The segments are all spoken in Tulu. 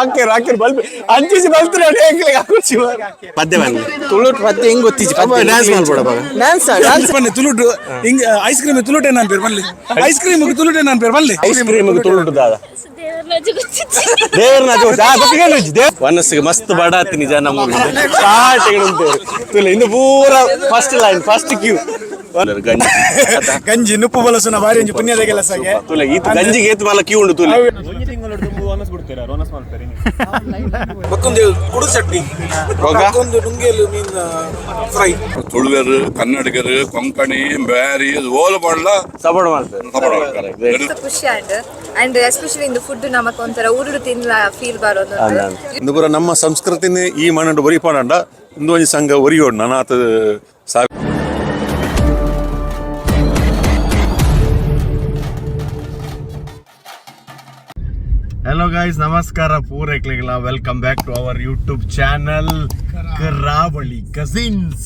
ಹಾಕ್ಯಾರ ಹಾಕ್ಯಾರ ಬಲ್ಬ್ ಅಂಚಿಸಿ ಬಲ್ತ್ರ ಪದ್ಯ ಬನ್ನಿ. ತುಳುಟ್ ಪದ್ಯ ಹೆಂಗ್ ಗೊತ್ತಿಜ್ಜಿ? ಡ್ಯಾನ್ಸ್ ಮಾಡ್ಬೇಡ ಬಾಗ. Dance dance. ಬನ್ನಿ ತುಳುಟು ಹಿಂಗ್ ಐಸ್ ಕ್ರೀಮ್ ತುಳುಟೆ ನಾನು ಪೇರ್ ಬನ್ನಿ. ಐಸ್ ಕ್ರೀಮ್ ತುಳುಟೆ ನಾನು ಪೇರ್ ಬನ್ನಿ. ಐಸ್ ಕ್ರೀಮ್ ತುಳುಟು ದಾದ? ದೇವ್ರ ಮನಸ್ಸಿಗೆ ಮಸ್ತ್ ಬಡಾತಿ ನಿಜ. ನಮ್ಮ ಸ್ಟಾರ್ಟ್ ತುಲೆ ಇನ್ನು ಪೂರ ಫಸ್ಟ್ ಲೈನ್ ಫಸ್ಟ್ ಕ್ಯೂ ಗಂಜಿ. ಗಂಜಿ ನುಪ್ಪು ಬಲಸುನ ಬಾರಿ ಒಂಜಿ ಪುಣ್ಯದ ಕೆಲಸಕ್ಕೆ. ತುಲೆ ಈತ ಗಂಜಿಗೆ ಏತ್ ಮಲ್ಲ ಕ್ಯೂ ಉಂಡು ತುಲೆ. ಮತ್ತೊಂದು ಕುಡು ಚಟ್ನಿ. ಬೊಕ್ಕ? ಮತ್ತೊಂದು ನುಂಗೇಲು ಮೀನ್ ಫ್ರೈ. ತುಳುವೆರು, ಕನ್ನಡಿಗರು, ಕೊಂಕಣಿ, ಬ್ಯಾರಿ ಓಲು ಪಂಡ್ಲ ಸಪೋರ್ಟ್ ಮಾಡ್ತಾರೆ. ಸಪೋರ್ಟ್ ಮಾಡ್ತಾರೆ. ಮಸ್ತ್ ಖುಷಿ ಆಂಡ್ ಅಂಡ್ ಎಸ್ಪೆಷಲಿ ಇಂದು ಫುಡ್ ನಮಕ್ ಒಂಥರ ಊರುಡು ತಿನ್ಲ ಫೀಲ್ ಬರೋದು. ಇಂದು ಪೂರ ನಮ್ಮ ಸಂಸ್ಕೃತಿನೇ ಈ ಮಣ್ಣು ಒರಿ ಪಾಡಂಡ ಇಂದು ಒಂಜಿ ಸಂಘ ಒರಿಯೋಡು ನನಾತ್ ಸಾವಿರ. ಹಲೋ ಗಾಯ್ಸ್, ನಮಸ್ಕಾರ ಪೂರೈಕ್ಲಿಗೆಲ್ಲ. Welcome back to our YouTube channel Karavali cousins.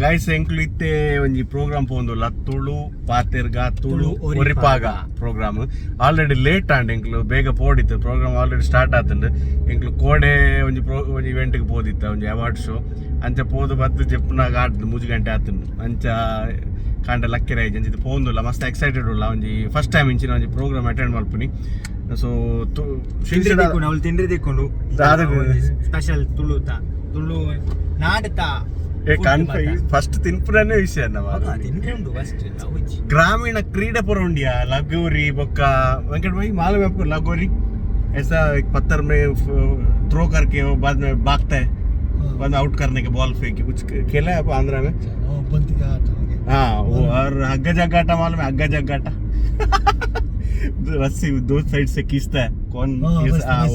Guys, ಎಂಕ್ಲು ಇತ್ತೆ ಒಂಜಿ ಪ್ರೋಗ್ರಾಮ್ ಪೋಂದುಲ್ಲ, ತುಳು ಪಾತೆರ್ಗ ತುಳು ಒರಿಪಾಗ ಪ್ರೋಗ್ರಾಮ್. ಆಲ್ರೆಡಿ ಲೇಟ್ ಆಂಡ್, ಎಂಕ್ಲು ಬೇಗ ಪೋಡಿತ್ತು. ಪ್ರೋಗ್ರಾಮ್ ಆಲ್ರೆಡಿ ಸ್ಟಾರ್ಟ್ ಆತಂಡು. ಎಂಕ್ಲು ಕೋಡೆ ಒಂಜಿ ಪ್ರೋ ಒಂಜಿ ಇವೆಂಟ್ಗೆ ಪೋದಿತ್ತ, ಒಂಜಿ ಅವಾರ್ಡ್ ಶೋ. ಅಂಚ ಪೋದು ಬತ್ತು ಜೆಪ್ಪುನಾಗ ಆಟದ 3 ಗಂಟೆ ಆತಂಡು. ಅಂಚ ಕಾಂಡ ಲಕ್ಕಿರ ಅಂಚ ಇದು ಪೋಂದುಲ್ಲ. ಮಸ್ತ್ ಎಕ್ಸೈಟೆಡ್ ಉಲ್ಲ. ಒಂಜಿ ಫಸ್ಟ್ ಟೈಮ್ ಇಂಚಿನ ಒಂಜಿ ಪ್ರೋಗ್ರಾಮ್ ಅಟೆಂಡ್ ಮಲ್ಪುನಿ. ಸೊ ತಿಂಡ್ರಿ ತಿಕ್ಕೊಂಡು ಅವಳು ತಿಂಡ್ರಿ ತಿಕ್ಕೊಂಡು. ಸ್ಪೆಷಲ್ ತುಳು ತುಳು ನಾಡತ. ಫಸ್ಟ್ ತಿನ್ಪುರನೇ ವಿಷಯ ನಮ್ಮ. ತಿಂಡ್ರಿ ಉಂಟು ಫಸ್ಟ್. ಗ್ರಾಮೀಣ ಕ್ರೀಡೆ ಪುರ ಲಗೋರಿ. ಬೊಕ್ಕ वेंकट भाई, मालूम है आपको लगोरी? ऐसा एक पत्थर में थ्रो करके वो बाद में भागता है, बाद में आउट करने के बॉल फेंक के। कुछ खेला है आप आंध्रा में? हाँ, वो और हग्गा जग्गाटा मालूम है? हग्गा जग्गाटा, रस्सी दो साइड से खींचता है कौन। हाँ,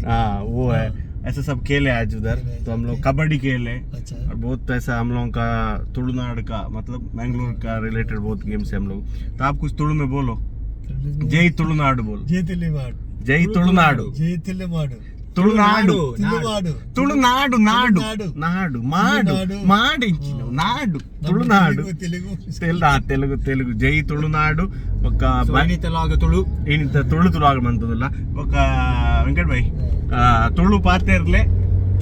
हाँ वो है। ऐसा सब खेले आज उधर तो हम लोग कबड्डी खेले और बहुत ऐसा हम लोगों का तुलुनाड का, मतलब मैंगलोर का रिलेटेड बहुत गेम्स है हम लोग। तो आप कुछ तुळु में बोलो, जय तुळुनाडु बोलो। जय तुळुनाडु. ತುಳುನಾಡು, ತುಳುನಾಡು, ನಾಡು ನಾಡು ಮಾಡು ಮಾಡು ಇಂಚಿನ ನಾಡು ತುಳುನಾಡು. ತೆಲುಗು ತೆಲುಗು. ಜೈ ತುಳುನಾಡು. ಬೊಕ್ಕ ತುಳು. ಏನಿತ್ತ ತುಳು ತುಳು ಆಗ ಮಂತದಲ್ಲ. ಬೊಕ್ಕ ವೆಂಕಟ್ ಭಾಯ್, ತುಳು ಪಾತೆರ್ಲೆ.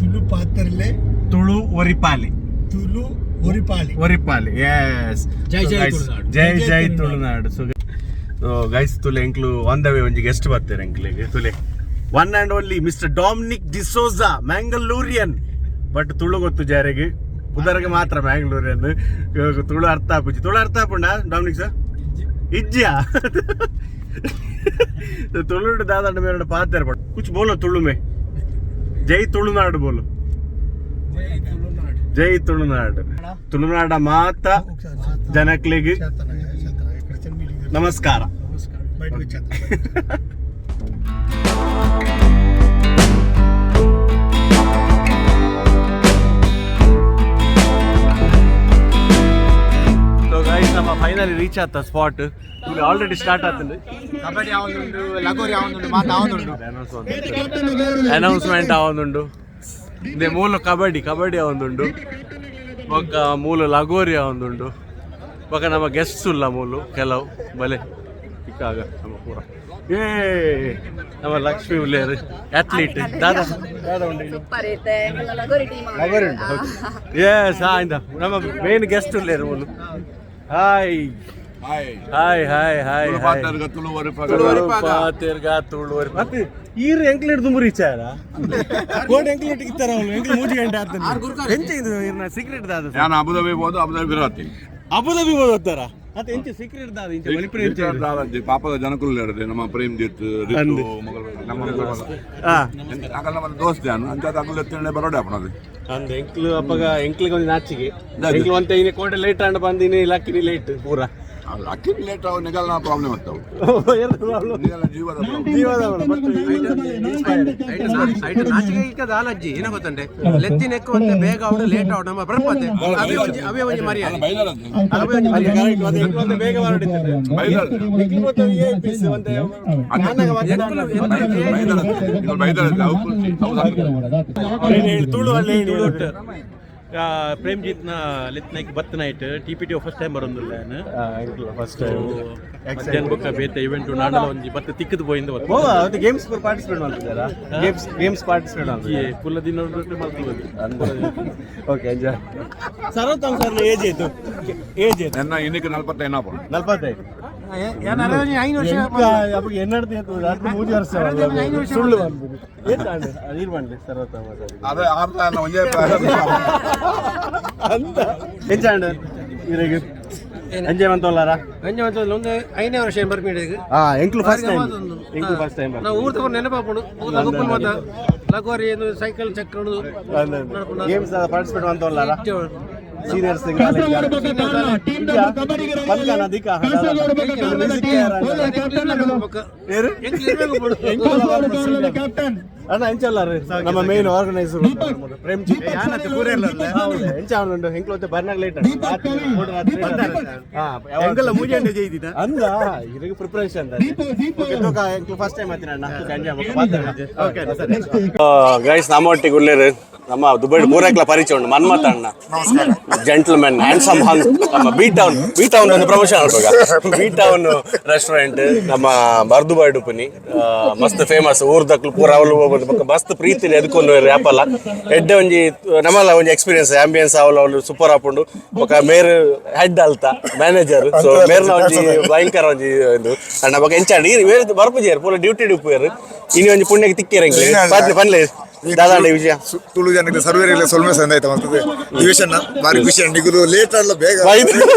ತುಳು ಪಾತ್ರಲೆ. ತುಳು ಒರಿಪಾಲಿ. ತುಳು ಒರಿಪಾಲಿ. ಒರಿಪಾಲಿ, ಎಸ್. ಜೈ ಜೈ ತುಳುನಾಡು. ಜೈ ಜೈ ತುಳುನಾಡು. ಸೊ ಗೈಸ್, ತುಲೆ ಎಂಕ್ಲು ಆನ್ the way ಒಂಜಿ ಗೆಸ್ಟ್ ಬರ್ತಾರೆ ಎಂಕ್ಲೆಗ್. ತುಲೆ, one and only Mister Dominic D'Souza, Mangalorean, but Tulu ಗೊತ್ತು ಜಾರಿಗೆ ಉದರ್ಗೆ ಮಾತ್ರ. ಮ್ಯಾಂಗ್ಳೂರಿಯನ್, ತುಳು ಅರ್ಥ ಆಪುಜಿ. ತುಳು ಅರ್ಥ ಆಪುಂಡ ಡೊಮಿನಿಕ್ ಸರ್? ಇಜ್ಜಿಯಾ? ತುಳು ದಾದಂಡ ಮೇರೆ ಪಾತೆರ್ ಪಡ್. कुछ बोलो तुळु में. ಜೈ ತುಳುನಾಡು बोलो. ಜೈ ತುಳುನಾಡು. ತುಳುನಾಡ ಮಾತ ಜನಕ್ಲೆಗ್ ನಮಸ್ಕಾರ. ಬಯಟకు వచ్చేస్తాను. ಸೊ ಗೈಸ್, ನಮ್ಮ ಫೈನಲಿ ರೀಚ್ ಆತ ಸ್ಪಾಟ್. ಇಲ್ಲಿ ಆಲ್ರೆಡಿ ಸ್ಟಾರ್ಟ್ ಆತಂದು. ಕಬಡ್ಡಿ ಯಾವೊಂದುಂಡು, ಲಗೋರಿ ಯಾವೊಂದುಂಡು, ಮಾತ ಯಾವೊಂದುಂಡು. ಅನೌನ್ಸ್ಮೆಂಟ್ ಆವೊಂದುಂಡು. ಇದೆ ಮೂಲ ಕಬಡ್ಡಿ ಕಬಡ್ಡಿ ಆವೊಂದುಂಡು. ಬೊಕ್ಕ ಮೂಲ ಲಗೋರಿ ಆವೊಂದುಂಡು. ಬೊಕ್ಕ ನಮ್ಮ ಗೆಸ್ಟ್ಸ್ ಉಲ್ಲ ಮೂಲು ಕೆಲವು. ಬಲೆ ಇಕ್ಕಾಗ ನಮ್ಮ ಪೂರ ಏ ನಮ್ಮ ಲಕ್ಷ್ಮಿ ಉಲ್ಲೇರು, ಅಥ್ಲೀಟ್. ದಾದಾ ದಾದಾ ಉಂಡು. ಸೂಪರ್ ಐತೆ ಲಗೋರಿ ಟೀಮ್. ಲಗೋರಿ ಉಂಟು. ಎಸ್, ಹಾ, ಇಂದ ನಮ್ಮ ಮೇನ್ ಗೆಸ್ಟ್ ಉಲ್ಲೇರು ಮೂಲು. Hi. Hi. Hi hi hi. Tulu ಪಾತೆರ್ಗ ತುಳು ಒರಿಪಾಗ. ತುಳು ಪಾತೆರ್ಗ ತುಳು ಮತ್ತೆ ಈರು ಎಂಕ್ಲೇಟ್ ದುಂಬು ರೀಚ್ ಆಯರ ಕೋಡ್ ಎಂಕ್ಲೇಟ್ ಇತ್ತಾರ ಅವನು. ಎಂಕ್ಲು 3 ಗಂಟೆ ಆಗ್ತದೆ. ಎಂಚ ಇದು ಇರ್ನ ಸೀಕ್ರೆಟ್ ದಾದ? ನಾನು ಅಬುದಾಬಿ ಹೋದು, ಅಬುದಾಬಿ ಬಿರಾತಿ. ಅಬುದಾಬಿ ಓದ್ತಾರ ಮತ್ತೆ ಎಂಚ ಸೀಕ್ರೆಟ್ ದಾದ ಇಂಚ ಮಣಿಪುರ ಎಂಚ? ದಾದಂಜಿ ಪಾಪದ ಜನಕುಲು ಲೇರದೆ ನಮ್ಮ ಪ್ರೇಮ್ ಜಿತ್ ರಿತು ಮೊಗಲ್ ನಮ್ಮ ಹಾ. ಅಕಲ್ ನಮ್ಮ ದೋಸ್ತ ಜಾನು ಅಂಚ ಅಕಲ್ ಎತ್ತಿನ ಬರೋಡೆ ಅಪ್ಪನದು. ಅಂದ್ ಎಂಕ್ಲು ಅಪ್ಪಗ ಎಂಕ್ಲಿಗೆ ಒಂದು ನಾಚಿಗೆ. ಎಂಕ್ಲು ಒಂತೆ ಇನಿ ಕೋಡೆ ಲೇಟ್ ಆಂಡ ಬಂದಿನಿ, ಲಕ್ಕಿನಿ ಲೇಟ್ ಪೂರ. ಅಕ್ಕಿ ಲೇಟ್ ಅವು ನಿಗಲ್ನ ಪ್ರಾಬ್ಲಮ್ ಆಗ್ತಾವು, ನಿಗಲ್ನ ಜೀವದ problem. ಜೀವದ but ನಾಚಿಕೆ ಈಗ ದಾಲಜ್ಜಿ ಏನ ಗೊತ್ತಂಡೆ ಲೆತ್ತಿ ನೆಕ್ಕು ಅಂತ ಬೇಗ ಅವಡು ಲೇಟ್ ಅವಡು ನಮ್ಮ ಬರ್ಪತೆ ಅವೇ ಒಂಜಿ ಅವೇ ಒಂಜಿ ಮರ್ಯಾದೆ. ಬೈಲರದ್ದು. ಅವೇ ಒಂಜಿ ಮರ್ಯಾದೆ. ಎಂಕ್ಲು ಬೇಗ ಹೊರಡಿದ್ದಾರೆ. ಬೈಲರದ್ದು. ಎಂಕ್ಲು ಮತ್ತೆ VIPs ಒಂತೆ ಬೈಲರದ್ದು, ನಿಗಲ್ ಬೈಲರದ್ದು ಅವು ಖುಷಿ ಅವು ಸಾಕು. ಹೇಳಿ, ತುಳು ಅಲ್ಲಿ ಹೇಳಿ. ಪ್ರೇಮ್ಜಿತ್ನ ಲೆತ್ನೈಕ್ ಬತ್ night T P T first time ಬರೋದಿಲ್ಲ ಫಸ್ಟ್ ಟೈಮ್. ಮಧ್ಯಾಹ್ನ ಬೊಕ್ಕ ಬೇತೆ ಇವೆಂಟ್ ನಾಡಲ ಒಂಜಿ ಬತ್ತೆ ತಿಕ್ಕದು ಪೋಯಿಂದ. ಓ, ಅದು ಗೇಮ್ಸ್ ಪಾರ್ಟಿಸಿಪೇಟ್ ಮಾಡ್ತಿದ್ದಾರಾ? Games games participate ಮಾಡ್ತಿದ್ದಾರೆ. ಫುಲ್ ದಿನ ಮಾಡ್ತೀವಿ. Okay, enjoy. Sarvottam sir, age ಆಯ್ತು, ಏಜ್ ಆಯ್ತು? ನನ್ನ ಇನ್ನಕ್ಕೆ 45 ಆಪುಂಡು. 45. ಅವಾಗ ಎನ್ನಡ್ದು ರಾತ್ರಿ 3 ವರ್ಷ ಅಲ್ಲ, ಸುಳ್ಳು ಅನ್ಬೋದು. ಏತ್ ಆಂಡ್? ನೀರ್ ಮಾಡ್ಲಿ ಸರ್ವೋತ್ತಮ ಸರ್. ಅದೇ ಆರ್ದ ಒಂಜೇ. ಅಂತ ಎಂಚಾಂಡ್ ಇರೆಗ್ ಎಂಜಾಯ್ ಮಂತೊಲ್ಲಾರ? ಒಂದು 5ನೇ ವರ್ಷ ಬರ್ಮೀಡಿಗೆ. ಹಾ, ಎಂಕ್ಲು ಫಸ್ಟ್ ಟೈಮ್, ಎಂಕ್ಲು ಫಸ್ಟ್ ಟೈಮ್. ನಾವು ಊರ್ ತಗೊಂಡು ನೆನಪಾಪುಂಡು ಲಗುಪ್ಪು ಮಾತ ಲಗೋರಿ ಏನು cycle check. Games participate ಮಂತೊಲ್ಲಾರ seniors? ಅಣ್ಣ, ಎಂಚಲ್ಲಾರ ನಮ್ಮ ಮೇನ್ ಆರ್ಗನೈಸರ್ ಪ್ರೇಮ್ ಎಂಚ ಉಂಟು. ಎಂಕ್ಲು ಬರ್ನಾಗ ಲೇಟ್ ಅಂದ ಇದಕ್ಕೆ ಪ್ರಿಪರೇಷನ್. ಎಂಕ್ಲು ಫಸ್ಟ್ ಟೈಮ್ ಆಯ್ತು ಅಣ್ಣ. ಗೈಸ್, ನಮ್ಮ ಒಟ್ಟಿಗೆ ಉಳ್ಳೇರು ನಮ್ಮ ದುಬೈ ಮೂರಕ್ಲ ಪರಿಚಯ ಉಂಟು ಮನ್ಮಥ ಅಣ್ಣ, gentleman, handsome hung. ನಮ್ಮ B town, B town ಒಂದು ಪ್ರಮೋಷನ್ ಆಡುವಾಗ B town restaurant ನಮ್ಮ ಬರ್ದುಬಾಯ್ ಡುಪುನಿ ಮಸ್ತ್ ಫೇಮಸ್. ಊರ್ದಕ್ಲು ಪೂರ ಅವಲು ಹೋಗೋದು ಬೊಕ್ಕ ಮಸ್ತ್ ಪ್ರೀತಿ ಎದ್ಕೊಂಡು ಆಪಲ್ಲ ಎಡ್ಡೆ ಒಂಜಿ ನಮ್ಮಲ್ಲ ಒಂಜಿ ಎಕ್ಸ್ಪೀರಿಯನ್ಸ್ ಆಂಬಿಯನ್ಸ್ ಅವಲು ಅವಲು ಸೂಪರ್ ಆಪುಂಡು. ಬೊಕ್ಕ ಮೇರ್ ಹೆಡ್ ಅಲ್ತ ಮ್ಯಾನೇಜರ್, ಸೊ ಮೇರ್ನ ಒಂಜಿ ಭಯಂಕರ ಒಂಜಿ ಇದು ಅಣ್ಣ. ಬೊಕ್ಕ ಎಂಚ ಬೇರೆ ಬರ್ಪುಜೇರು ಪೂರ ಡ್ಯೂಟಿ ಡುಪ್ಪುವೇರು. ಇನಿ ಒಂಜಿ ಪುಣ್ಯಕ್ಕೆ ತಿಕ್ಕೇರೆ ಪನ್ಲೆ ಪನ್ಲೆ ದಾದಾಂಡ ವಿಷಯ. ತುಳು ಜನಕ್ಕೆ ಸರ್ವೇರಿಲ್ಲ ಸೊಲ್ಮೆ ಸಂದಾಯ್ತ ಮತ್ತದೆ ದಿವೇಶಣ್ಣ ಬಾರಿ ಖುಷಿ. ನಿಗುದು ಲೇಟ್ ಅಲ್ಲ ಬೇಗ.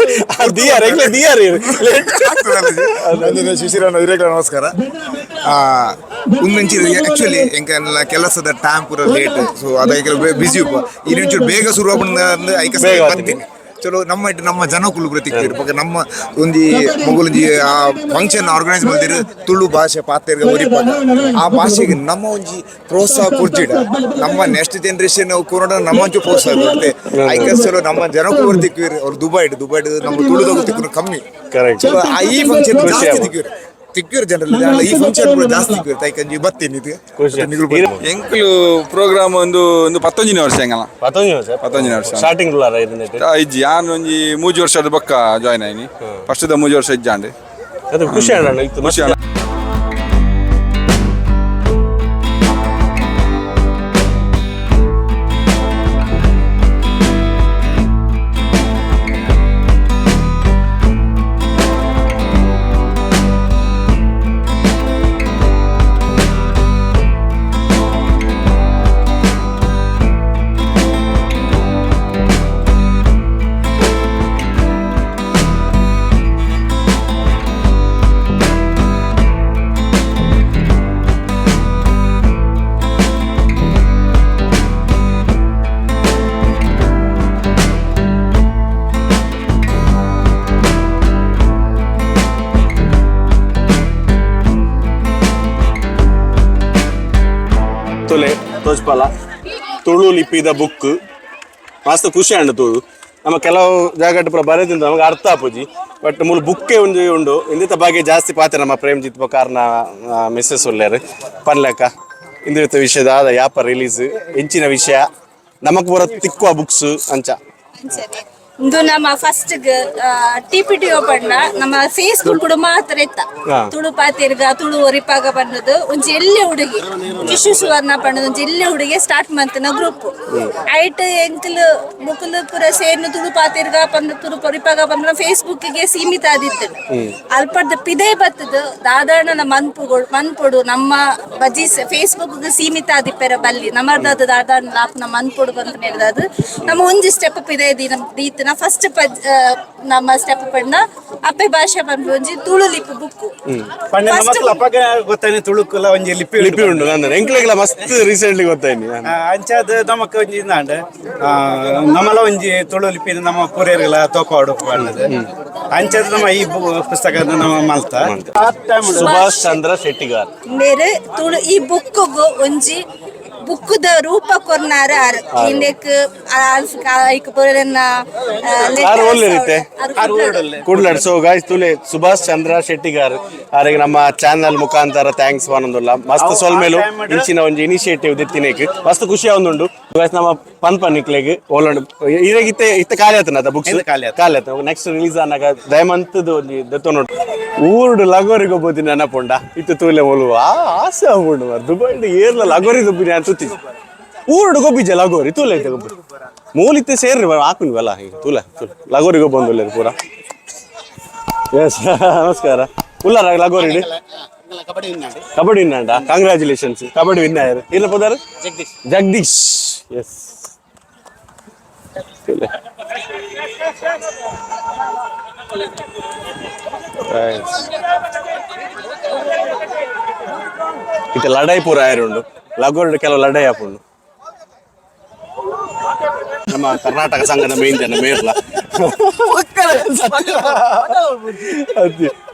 ದಿಯಾರ್ ಎಂಕ್ಲೆ ದಿಯಾರ್. ಆಗ್ತದಲ್ಲ. ಶಿಶಿರಣ್ಣ ಹಿರೇಗಳ ನಮಸ್ಕಾರ. ಉಂದಂಚಿ ಆಕ್ಚುಲಿ ಎಂಕಲ್ಲ ಕೆಲಸದ ಟೈಮ್ ಪೂರ ಲೇಟ್, ಸೊ ಅದಕ್ಕೆ ಬಿಸಿ ಉಪ್ಪ. ಇನ್ನೊಂಚೂರು ಬೇಗ ಶುರು ಆಪುಂಡು ಐಕ ಬೇಗ. ಬರ್ತೀನಿ. ಚಲೋ ನಮ್ಮ ನಮ್ಮ ಜನಕುಲು ಪ್ರತಿಕ್ರಿಯೆ ಪಕ್ಕ ನಮ್ಮ ಒಂಜಿ ಮೊಗುಲೊಂಜಿ ಆ ಫಂಕ್ಷನ್ ಆರ್ಗನೈಸ್ ಮಲ್ದಿರು ತುಳು ಭಾಷೆ ಪಾತೆರ್ಗ ಒರಿಪಾಗ ಆ ಭಾಷೆಗೆ ನಮ್ಮ ಒಂಜಿ ಪ್ರೋತ್ಸಾಹ ಕೊರ್ಜಿಡ ನಮ್ಮ ನೆಕ್ಸ್ಟ್ ಜನರೇಷನ್ ಕೊರೋನಾ ನಮ್ಮ ಒಂಚೂರು ಪ್ರೋತ್ಸಾಹ ಕೊಡ್ತೆ ಐಕ. ಚಲೋ ನಮ್ಮ ಜನಕ್ಕೂ ತಿಕ್ಕಿರಿ ಅವ್ರು ದುಬೈಡ್ ದುಬೈಡ್ ನಮ್ಮ ತುಳುದಾಗ ತಿಕ್ಕರು ಕಮ್ಮಿ. ಕರೆಕ್ಟ್. ಚಲೋ ಆ ಈ ಫಂಕ್ಷನ್ ಖುಷಿ ಜಾಸ್ತಿ ಆಗುತ್ತೆ. ತಿಕ್ಕಿರಿ ತಿಕ್ಕಿರು ಜನರಲ್ಲಿ ಅಲ್ಲ ಈ ಫಂಕ್ಷನ್ ಕೂಡ ಜಾಸ್ತಿ ತಿಕ್ಕಿರು ತೈಕಂಜಿ ಬತ್ತೀನಿ ಇದು. ಖುಷಿ. ನಿಗುಲು ಬತ್ತೀನಿ. ಎಂಕುಲು ಪ್ರೋಗ್ರಾಮ್ ಒಂದು ಒಂದು 19ನೇ ವರ್ಷ ಎಂಗಲ. 19 ವರ್ಷ? 19ನೇ ವರ್ಷ. ಸ್ಟಾರ್ಟಿಂಗ್ ಉಲ್ಲಾರ ಇದನ್ನ? ಇಜ್ಜಿ, ಯಾನ್ ಒಂಜಿ 3 ವರ್ಷದ ಬೊಕ್ಕ ಜಾಯ್ನ್ ಆಯ್ನಿ. ಫಸ್ಟ್ ದ 3 ವರ್ಷ ಇಜ್ಜಾಂಡ್. ಅದು ಖುಷಿ ಅಣ್ಣ ಇತ್ತು. ಖುಷಿ ಅಣ್ಣ. ತುಲೆ ತೋಜ್ಪಾಲ ತುಳು ಲಿಪಿದ ಬುಕ್ ಮಸ್ತ್ ಖುಷಿ ಅಂಡು ತೂದು. ನಮ್ಮ ಕೆಲವು ಜಾಗಟ್ ಪೂರ ಬರೆದಿಂದ ನಮಗೆ ಅರ್ಥ ಆಪುಜಿ, ಬಟ್ ಮೂಲು ಬುಕ್ಕೇ ಒಂಜಿ ಉಂಡು. ಇಂದಿತ ಬಗ್ಗೆ ಜಾಸ್ತಿ ಪಾತ್ರ ನಮ್ಮ ಪ್ರೇಮ್ಜಿತ್ ಬೊಕಾರ್ನ ಮಿಸ್ಸಸ್ ಉಲ್ಲೇರು ಪನ್ಲೆಕ್ಕ ಇಂದಿತ ವಿಷಯದ ಆದ ಯಾಪ ರಿಲೀಸ್ ಎಂಚಿನ ವಿಷಯ ನಮಕ್ ಪೂರ ತಿಕ್ಕುವ ಬುಕ್ಸ್ ಅಂಚ. ಅಂಚನೆ ಇಂದು ನಮ್ಮ first T P T ಪಂಡ ನಮ್ಮ ಫೇಸ್ಬುಕ್ ಕೂಡ ಮಾತ್ರ ಇತ್ತ. ತುಳು ಪಾತಿರ್ಗ ತುಳು ಒರಿಪಾಗ ಬಣ್ಣದು ಒಂಜಿ ಎಲ್ಲೆ ಹುಡುಗಿ ಕಿಶು ಸುವರ್ಣ ಪಣ್ಣದ ಒಂಜಿ ಎಲ್ಲೆ ಹುಡುಗಿ ಸ್ಟಾರ್ಟ್ ಮಂತನ ಗ್ರೂಪ್ ಐಟ್ ಎಂಕಲ್ ಮುಕುಲು ಪೂರ ಸೇರ್ನು ತುಳು ಪಾತಿರ್ಗ ಪಂಡ ತುಳು ಒರಿಪಾಗ ಪಂಡ ಫೇಸ್ಬುಕ್ ಗೆ ಸೀಮಿತ ಆದಿತ್ತು. ಅಲ್ಪದ ಪಿದೆ ಬತ್ತದು ದಾದಾಣನ ಮನ್ಪುಗಳು ಮನ್ಪೊಡು ನಮ್ಮ ಬಜಿ ಫೇಸ್ಬುಕ್ ಸೀಮಿತ ಆದಿಪ್ಪೆರ ಬಲ್ಲಿ ನಮ್ಮದಾದ ದಾದಾಣ ಲಾಪ್ನ ಮನ್ಪೊಡು ಬಂತ ಅದು ನಮ್ಮ ಒಂಜಿ ಸ್ಟೆಪ್ ಪಿದೆ ದೀತನ ಫಸ್ಟ್ ನಮ್ಮ ಸ್ಟೆಪ್ ಪಂಡ ಅಪ್ಪೆ ಭಾಷೆ ಪನ್ಪು ಒಂಜಿ ತುಳು ಲಿಪಿ ಬುಕ್. ಪಂಡ ನಮಕ್ಲ ಅಪ್ಪಗ ಗೊತ್ತಾನೆ ತುಳುಕುಲ ಒಂಜಿ ಲಿಪಿ. ಲಿಪಿ ಉಂಡು ನಂದನೆ ಎಂಕ್ಲೆಗ್ಲ ಮಸ್ತ್ ರೀಸೆಂಟ್ಲಿ ಗೊತ್ತಾಯ್ನಿ. ಅಂಚಾದ ನಮಕ್ ಒಂಜಿ ಇಂದಾಂಡ್ ನಮ್ಮಲ ಒಂಜಿ ತುಳು ಲಿಪಿ ನಮ್ಮ ಪೂರೇರ್ಗಳ ತೋಪಾಡು ಪಣ್ಣದು ಅಂಚಾದ ನಮ್ಮ ಈ ಪುಸ್ತಕ ನಮ್ಮ ಮಲ್ತ ಆ ಟೈಮ್. ಸುಭಾಷ್ ಚಂದ್ರ ಶೆಟ್ಟಿಗಾರ್ ಮೇರೆ ತುಳು ಈ ಬುಕ್ಕುಗು ಒಂಜಿ ಬುಕ್ಕುದ ರೂಪ ಕೊರ್ನಾರ ಆರ್ ಇಂದೆಕ್ ಐಕ್ ಪೂರನ್ನ. ಆರ್ ಒಲ್ಲೆರಿತ್ತೆ ಕುಡ್ಲಡ್. ಸೊ ಗಾಯ್ಸ್, ತುಲೆ ಸುಭಾಷ್ ಚಂದ್ರ ಶೆಟ್ಟಿಗಾರ್ ಆರಿಗೆ ನಮ್ಮ ಚಾನಲ್ ಮುಖಾಂತರ thanks ಪನೊಂದುಲ್ಲ. ಮಸ್ತ್ ಸೊಲ್ಮೆಲು. ಇಂಚಿನ ಒಂಜಿ ಇನಿಷಿಯೇಟಿವ್ ದೆತ್ತಿನೇಕ್ ಮಸ್ತ್ ಖುಷಿ ಆವೊಂದುಂಡು. Guys, ನಮ್ಮ ಪನ್ಪ ನಿಕ್ಲೆಗ್ ಓಲಂಡ್ ಇರೆಗ್ ಇತ್ತೆ ಇತ್ತೆ ಖಾಲಿ ಆತನ ಬುಕ್ಸ್ ಖಾಲಿ ಆತು. ಖಾಲಿ ಆತ. ನೆಕ್ಸ್ಟ್ ರಿಲೀಸ್ ಆನಾಗ ದಯಮಂತದ ಒಂಜಿ ದೆತ್ತೊಂಡು ಊರುಡು ಲಗೋರಿ ಗೊಬ್ಬದಿ ನೆನಪುಂಡ ಇತ್ತೆ ತೂಲೆ ಓಲು ಆ ಆಸೆ ಆಪುಂಡು ಮಾರ್ರೆ. ದುಬೈಡ್ ಏರ್ಲ ಲಗೋರಿ ಗೊಬ್ಬಿನಿ ಅಂತ ತುತ್ತಿ ಊರುಡು ಗೊಬ್ಬಿಜ ಲಗೋರಿ ತೂಲೆ ಇತ್ತೆ ಗೊಬ್ಬಿ ಮೂಲಿತ್ತೆ ಸೇರ್ರಿ ಹಾಕುನ್ವಲ್ಲ ಈಗ ತೂಲೆ ತೂಲೆ ಲಗೋರಿ ಗೊಬ್ಬೊಂದುಲ್ಲೇರು ಪೂರ. ಎಸ್, ನಮಸ್ಕಾರ. ಉಲ್ಲಾರ ಲಗೋರಿ ಕಬಡ್ಡಿ ವಿನ್ ಅಂಡ. ಕಂಗ್ರ್ಯಾಚುಲೇಷನ್ಸ್, ಕಬಡ್ಡಿ ವಿನ್ ಆಯರು. ಇಲ್ಲ ಪೋದಾರು ಜಗದೀಶ್. ಜಗದೀಶ್, ಎಸ್. ಇತ್ತೆ ಲಡಾಯಿ ಪೂರ ಆಯರುಂಡು ಲಗೋರ್ಡ್ ಕೆಲವು ಲಡಾಯಿ ಆಪುಂಡು. ನಮ್ಮ ಕರ್ನಾಟಕ ಸಂಘದ ಮೇನ್ ಜನ ಮೇರ್ಲ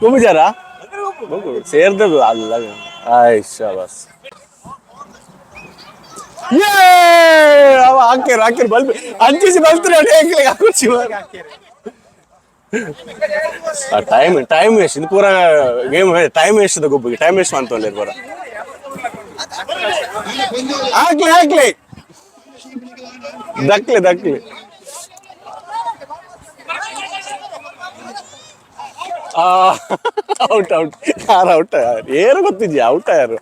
ಗೊಬ್ಬುಜಾರ ಸೇರ್ದದು ಅಲ್ಲ. ಆಯ್ ಶಾಬಾಸ್. ಏ ಅವ ಹಾಕ್ಯಾರ ಹಾಕ್ಯಾರ ಬಲ್ಬ್ ಅಂಚಿಸಿ ಬಲ್ತಾರೆ. ಹಾಕುಚ್ಚಿ ಟೈಮ್ ಟೈಮ್ ವೇಸ್ಟ್ ಇದು ಪೂರ ಗೇಮ್. ಟೈಮ್ ವೇಸ್ಟ್ ಗೊಬ್ಬಿಗೆ ಟೈಮ್ ವೇಸ್ಟ್ ಮಾಡ್ತೊಂದಿರ್ ಪೂರ. ಹಾಕ್ಲಿ ಹಾಕ್ಲಿ, ದಕ್ಲಿ ದಕ್ಲಿ. ಔಟ್ ಔಟ್ ಯಾರು ಔಟ್? ಏರು ಗೊತ್ತಿದ್ಯಾ ಔಟ್ ಯಾರು?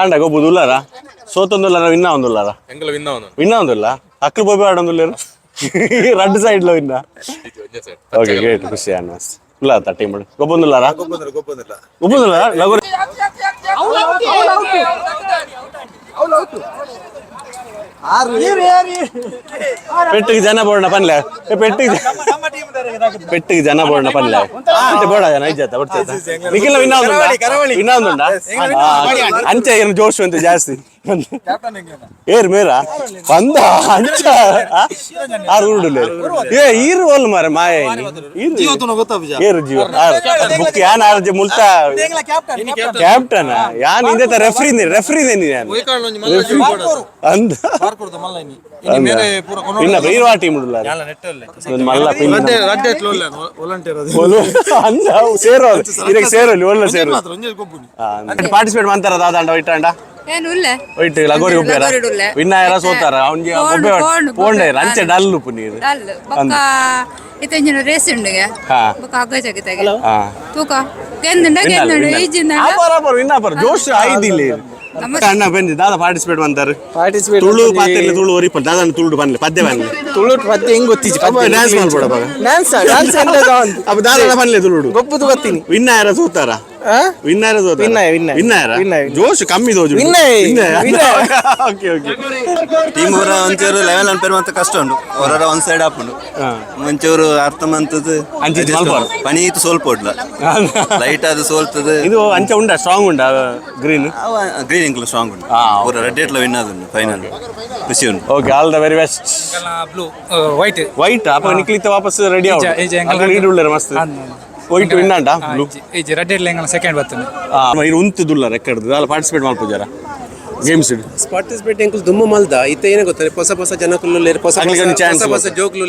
ಆಂಡ ಗೊಬ್ಬುದು ಉಲ್ಲಾರ ಸೋತೊಂದುಲ್ಲಾರ ವಿನ್ನ ಒಂದುಲ್ಲಾರ? ಎಂಗಲ ವಿನ್ ಅವನು. ವಿನ್ನ ಒಂದುಲ್ಲ. ಅಕ್ಲು ಬೋಬೆ ಆಡೊಂದುಲ್ಲೇರು ರಡ್ಡು ಸೈಡ್ ವಿನ್ನ. ಓಕೆ, ಗ್ರೇಟ್, ಖುಷಿ ಅನ್ವಾಸ್ ಇಲ್ಲ ತಟ್ಟಿ ಮಾಡು. ಗೊಬ್ಬೊಂದುಲ್ಲಾರ ಗೊಬ್ಬೊಂದುಲ್ಲ ಲಗೋರಿ. ಪೆಟ್ಟಿಗೆ ಜನ ಬೋರ್ಣ ಪನ್ಲೆ. ಏ, ಪೆಟ್ಟಿಗೆ ಪೆಟ್ಟಿಗೆ ಜನ ಬೋರ್ಣ ಪನ್ಲೆ. ಮತ್ತೆ ಬೋಡ ಜನ ಇಜ್ಜಾತ ಬರ್ತದ. ನಿಖಿಲ್ ವಿನ್ನ ಒಂದುಂಡ, ವಿನ್ನ ಒಂದುಂಡ. ಅಂಚೆ ಏನು ಜೋಶ್ ಅಂತ ಜಾಸ್ತಿ ಏರ್ ಮೇರ ಬಂದ ಅಂಚ ಆರು ಉರುಡುಲೆ. ಏ ಈರು ಓಲ್ ಮಾರೆ ಮಾಯ ಏರು ಜೀವ ಆರು ಬುಕ್ ಯಾನ್ ಆರು ಮುಲ್ತ ಕ್ಯಾಪ್ಟನ್ ಯಾನ್ ಇಂದ ರೆಫ್ರಿ ರೆಫ್ರಿ ಯಾನ್ ಅಂದ ಇನ್ನ ಬೈರ್ವಾ ಟೀಮ್ ಉಡುಲ್ಲ ಮಲ್ಲ ಅಂದ ಸೇರೋ ಇದಕ್ಕೆ ಸೇರೋಲಿ ಒಳ್ಳೆ ಸೇರೋ ಪಾರ್ಟಿಸಿಪೇಟ್ ಮಾಡ್ತಾರ ದಾದಾಂಡ ಇಟ್ಟಾಂಡ. ಏನು ಉಲ್ಲೆ? ಒಯ್ಟ್ ಲಗೋರಿ ಉಪ್ಪೇರ. ಲಗೋರಿ. ವಿನ್ನ ಯಾರ ಸೋತಾರ ಅವ್ನಿಗೆ? ಪೋಂಡು, ಪೋಂಡು, ಪೋಂಡೆ ಅಂಚೆ ಡಲ್ ಉಪ್ಪು ನೀರು. ಡಲ್ ಬೊಕ್ಕ ಇತ್ತಂಜಿನ ರೇಸ್ ಉಂಡುಗೆ. ಬೊಕ್ಕ ಹಗ್ಗ ಜಗಿತಾಗೆ. ತೂಕ ಗೆಂದುಂಡ ಗೆಂದುಂಡು ಈಜಿಂದ. ಆಪರ್ ಆಪರ್ ವಿನ್ನ ಆಪರ್ ಜೋಶ್ ಆಯ್ದಿಲ್ಲ. ಅಣ್ಣ ಬಂದಿ ದಾದಾ ಪಾರ್ಟಿಸಿಪೇಟ್ ಮಾಡ್ತಾರೆ? ಪಾರ್ಟಿಸಿಪೇಟ್. ತುಳು ಪಾತೆರ್ಲೆ ತುಳು ಒರಿಪ ದಾದಾ ತುಳು ಬನ್ಲೆ ಪದ್ಯ ಬನ್ಲೆ. ತುಳು ಪದ್ಯ ಹೆಂಗ್ ಗೊತ್ತಿಜಿ. ಡ್ಯಾನ್ಸ್ ಮಾಡ್ಬೋಡ ಬಾಗ. ಡ್ಯಾನ್ಸ್ ಡ್ಯಾನ್ಸ್ ಎಂತ? ಅಪ್ಪ ದಾದಾ ಬನ್ಲೆ ತುಳುಡು. ಗೊಬ್ಬುದು ಗೊತ್ತೀನಿ. ವಿನ್ನ ಯಾರ ಸೋತಾರ? ವಿನ್ನ ಯಾರ ಸೋತಾರ? ವಿನ್ನ, ವಿನ್ನ. ವಿನ್ನ ಯಾರ? ವಿನ್ನ. ಜೋಶ್ ಕಮ್ಮಿ ದೋಜು. ವಿನ್ನ, ವಿನ್ನ. Okay okay. ಟೀಮ್ ಅವರ ಒಂಚೂರು ಲೆವೆಲ್ ಅನ್ಪೇರ್ ಮತ್ತೆ ಕಷ್ಟ ಉಂಟು. ಹೊರರ ಒಂದ್ ಸೈಡ್ ಆಪುಂಡು. ಒಂಚೂರು ಅರ್ಥ ಮಂತದ್ದು. ಅಂಚಿಂಚಿ ಮಲ್ಪಾರು. ಪನೀತ್ ಸೋಲ್ಪ ಉಡ್ಲ ಲೈಟ್ ಅದು ಸೋಲ್ತದೆ. ಇದು ಅಂಚೆ ಉಂಡಾ? ಸ್ಟ್ರಾಂಗ್ ಉಂಡಾ ಗ್ರೀನ್? ಗ್ರೀನ್ ಇಂಕ್ಲು ಸ್ಟ್ರಾಂಗ್ ಉಂಟು. ಪೂರ ರೆಡ್ ಏಟ್ಲ ವಿನ್ ಆದುಂಡು ಫೈನಲ್, ಖುಷಿ ಉಂಟು. Okay, all the very best. Blue white. White ಅಪ್ಪ ನಿಕ್ಲಿತ್ತ ವಾಪಸ್ ರೆಡಿ. ಈಜ, ಈಜ, ಎಂಗಲ. ಲೀಡ್ ಉಳ್ಳೇರು ಮಸ್ತ್. ವೈಟ್ ವಿನ್ ಅಂಡ ಬ್ಲೂ? ಈಜಿ ರೆಡ್ ಇಡ್ಲ ಎಂಗಲ ಸೆಕೆಂಡ್ ಬರ್ತದೆ. ಇದು ಉಂತುದುಲ್ಲ ರೆಕಾರ್ಡ್ ದಾಲ ಪಾರ್ಟಿಸಿಪೇಟ್ ಮಲ್ಪುಜಾರ ಗೇಮ್ಸ್? ಪಾರ್ಟಿಸಿಪೇಟ್ ಎಂಕುಲು ದುಮ್ಮು ಮಲ್ದ. ಇತ್ತೆ ಏನೇ ಗೊತ್ತಾ, ಹೊಸ ಹೊಸ ಜನಕುಲು ಹೊಸ ಅಕ್ಲೆಗ್ ಒಂಜಿ chance ಹೊಸ ಹೊಸ ಜೋಕ್ಲು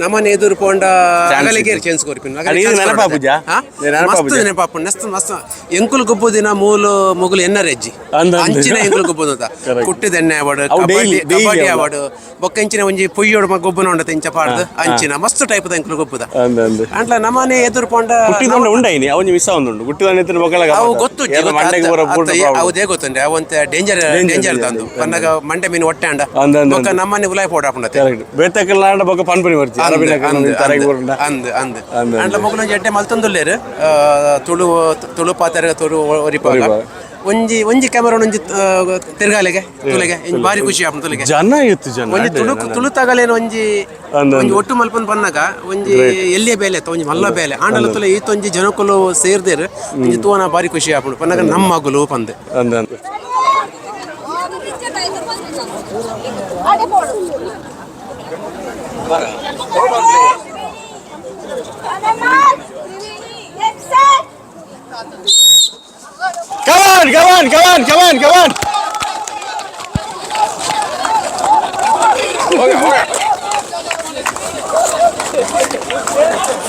ನಮ್ಮನೆ ಎದುರು ಪೋಂಡ Chance. Chance ಕೊರ್ಪಿನ. ಅದು ಇದು ನೆನಪಾಪುಜಾ? ಇದು ನೆನಪಾಪುಜಾ? ಮಸ್ತ್ ನೆನಪಾಪುಂಡು. ನೆಸ್ತ್ ಮಸ್ತ್ ಎಂಕುಲು ಗೊಬ್ಬು ದಿನ ಮೂಲು ಮೊಗುಲು ಎನ್ನರ್ ಹೆಜ್ಜಿ ಅಂದ್ ಅಂದ್. ಅಂಚಿನ ಎಂಕುಲು ಗೊಬ್ಬುದು ಅಂತ. Correct. ಕುಟ್ಟಿದ ಎಣ್ಣೆ ಆವಡ್ ಅವು daily- daily kabaddi ಅವು. ಆವಡ್ ಬೊಕ್ಕ ಇಂಚಿನ ಒಂಜಿ ಪೊಯ್ಯೋಡು ಗೊಬ್ಬುನ ಉಂಡತ ಇಂಚ ಪಾಡ್ದು ಅಂಚಿನ ಮಸ್ತ್ ಟೈಪ್ ಎಂಕುಲು ಗೊಬ್ಬುದ. ಅಂದ್ ಅಂದ್. ಅಂಟ್ಲ ನಮ್ಮನೆ ಎದುರು ಪೋಂಡ ಕುಟ್ಟಿದೊಂಡ ಉಂಡೈನಿ ಅವನಿ ಮಿಸ್ ಆವೊಂದುಂಡು. ಗುಟ್ಟಿದೊಂಡ ಇತ್ತಿನ ಬೊಕ್ಕಲ. ಅವು ಗೊತ್ತು. ಮಂಡೆಗೆ ಬರೋ ಪೂರ್ಣ problem. ಅವುದೇ ಗೊತ್ತುಂಡೆ ಅವಂತ ಡೇಂಜರ್. Danger, danger danger. ತಂದು ಪನ್ನಗ ಮಂಡೆ ಮೀನು ಹೊಟ್ಟೆ ಅಂಡ. ಅಂದ್ ಅಂದ್. ಬೊಕ್ಕ ಅಂದ್. ನಮ್ಮನೆ ಉಲಾಯ್ ಪೋಡ ಆಪುಂಡತೆ. ಕರೆಕ್ಟ್, ಬೇತಕಲ್ಲಾಂಡ ಬೊಕ್ಕ ಪನ್ಪುನಿ ಬರ್ತಿ ಅರಬಿನ ತರೆಗೆ ಬರುಂಡ. ಅಂದ್ ಅಂದ್. ಅಂದ್. ಅಂಡ್ಲ ಮೊಗಲು ಒಂಜಿ ಎಡ್ಡೆ ಮಲ್ತೊಂದುಲ್ಲೇರು ತುಳು ತುಳು ಪಾತೆರ ತುಳು ಒರಿಪಾಗ. ಒರಿಪಾಗ. ಒಂಜಿ ಒಂಜಿ ಕ್ಯಾಮರಾ ಒಂಜಿ ತಿರ್ಗಾಲೆಗೆ ತುಲೆಗೆ ಒಂಜಿ ಬಾರಿ ಖುಷಿ ಆಪುಂಡು ತುಲೆಗೆ. ಜನ ಇತ್ತು ಜನ. ಒಂಜಿ ತುಳು ತುಳು ತಗಲೇನು ಒಂಜಿ ಅಂದ್. ಒಂಜಿ ಒಟ್ಟು ಮಲ್ಪನ್ ಬನ್ನಗ ಒಂಜಿ ಎಲ್ಲಿಯ ಬೇಲೆ ಅತ್ತ ಒಂಜಿ ಮಲ್ಲ ಬೇಲೆ ಆಂಡಲ ತುಲೆ ಈತೊಂಜಿ ಜನಕುಲು ಸೇರ್ದೇರು ಒಂಜಿ ತೂವನ ಬಾರಿ ಖುಷಿ ಆಪುಂಡು ಪನ್ನಗ ನಮ್ಮ ಮಗುಲು ಪಂದೆ. ಅಂದ್ ಅಂದ್. Come on, come on, come on, come on, come on.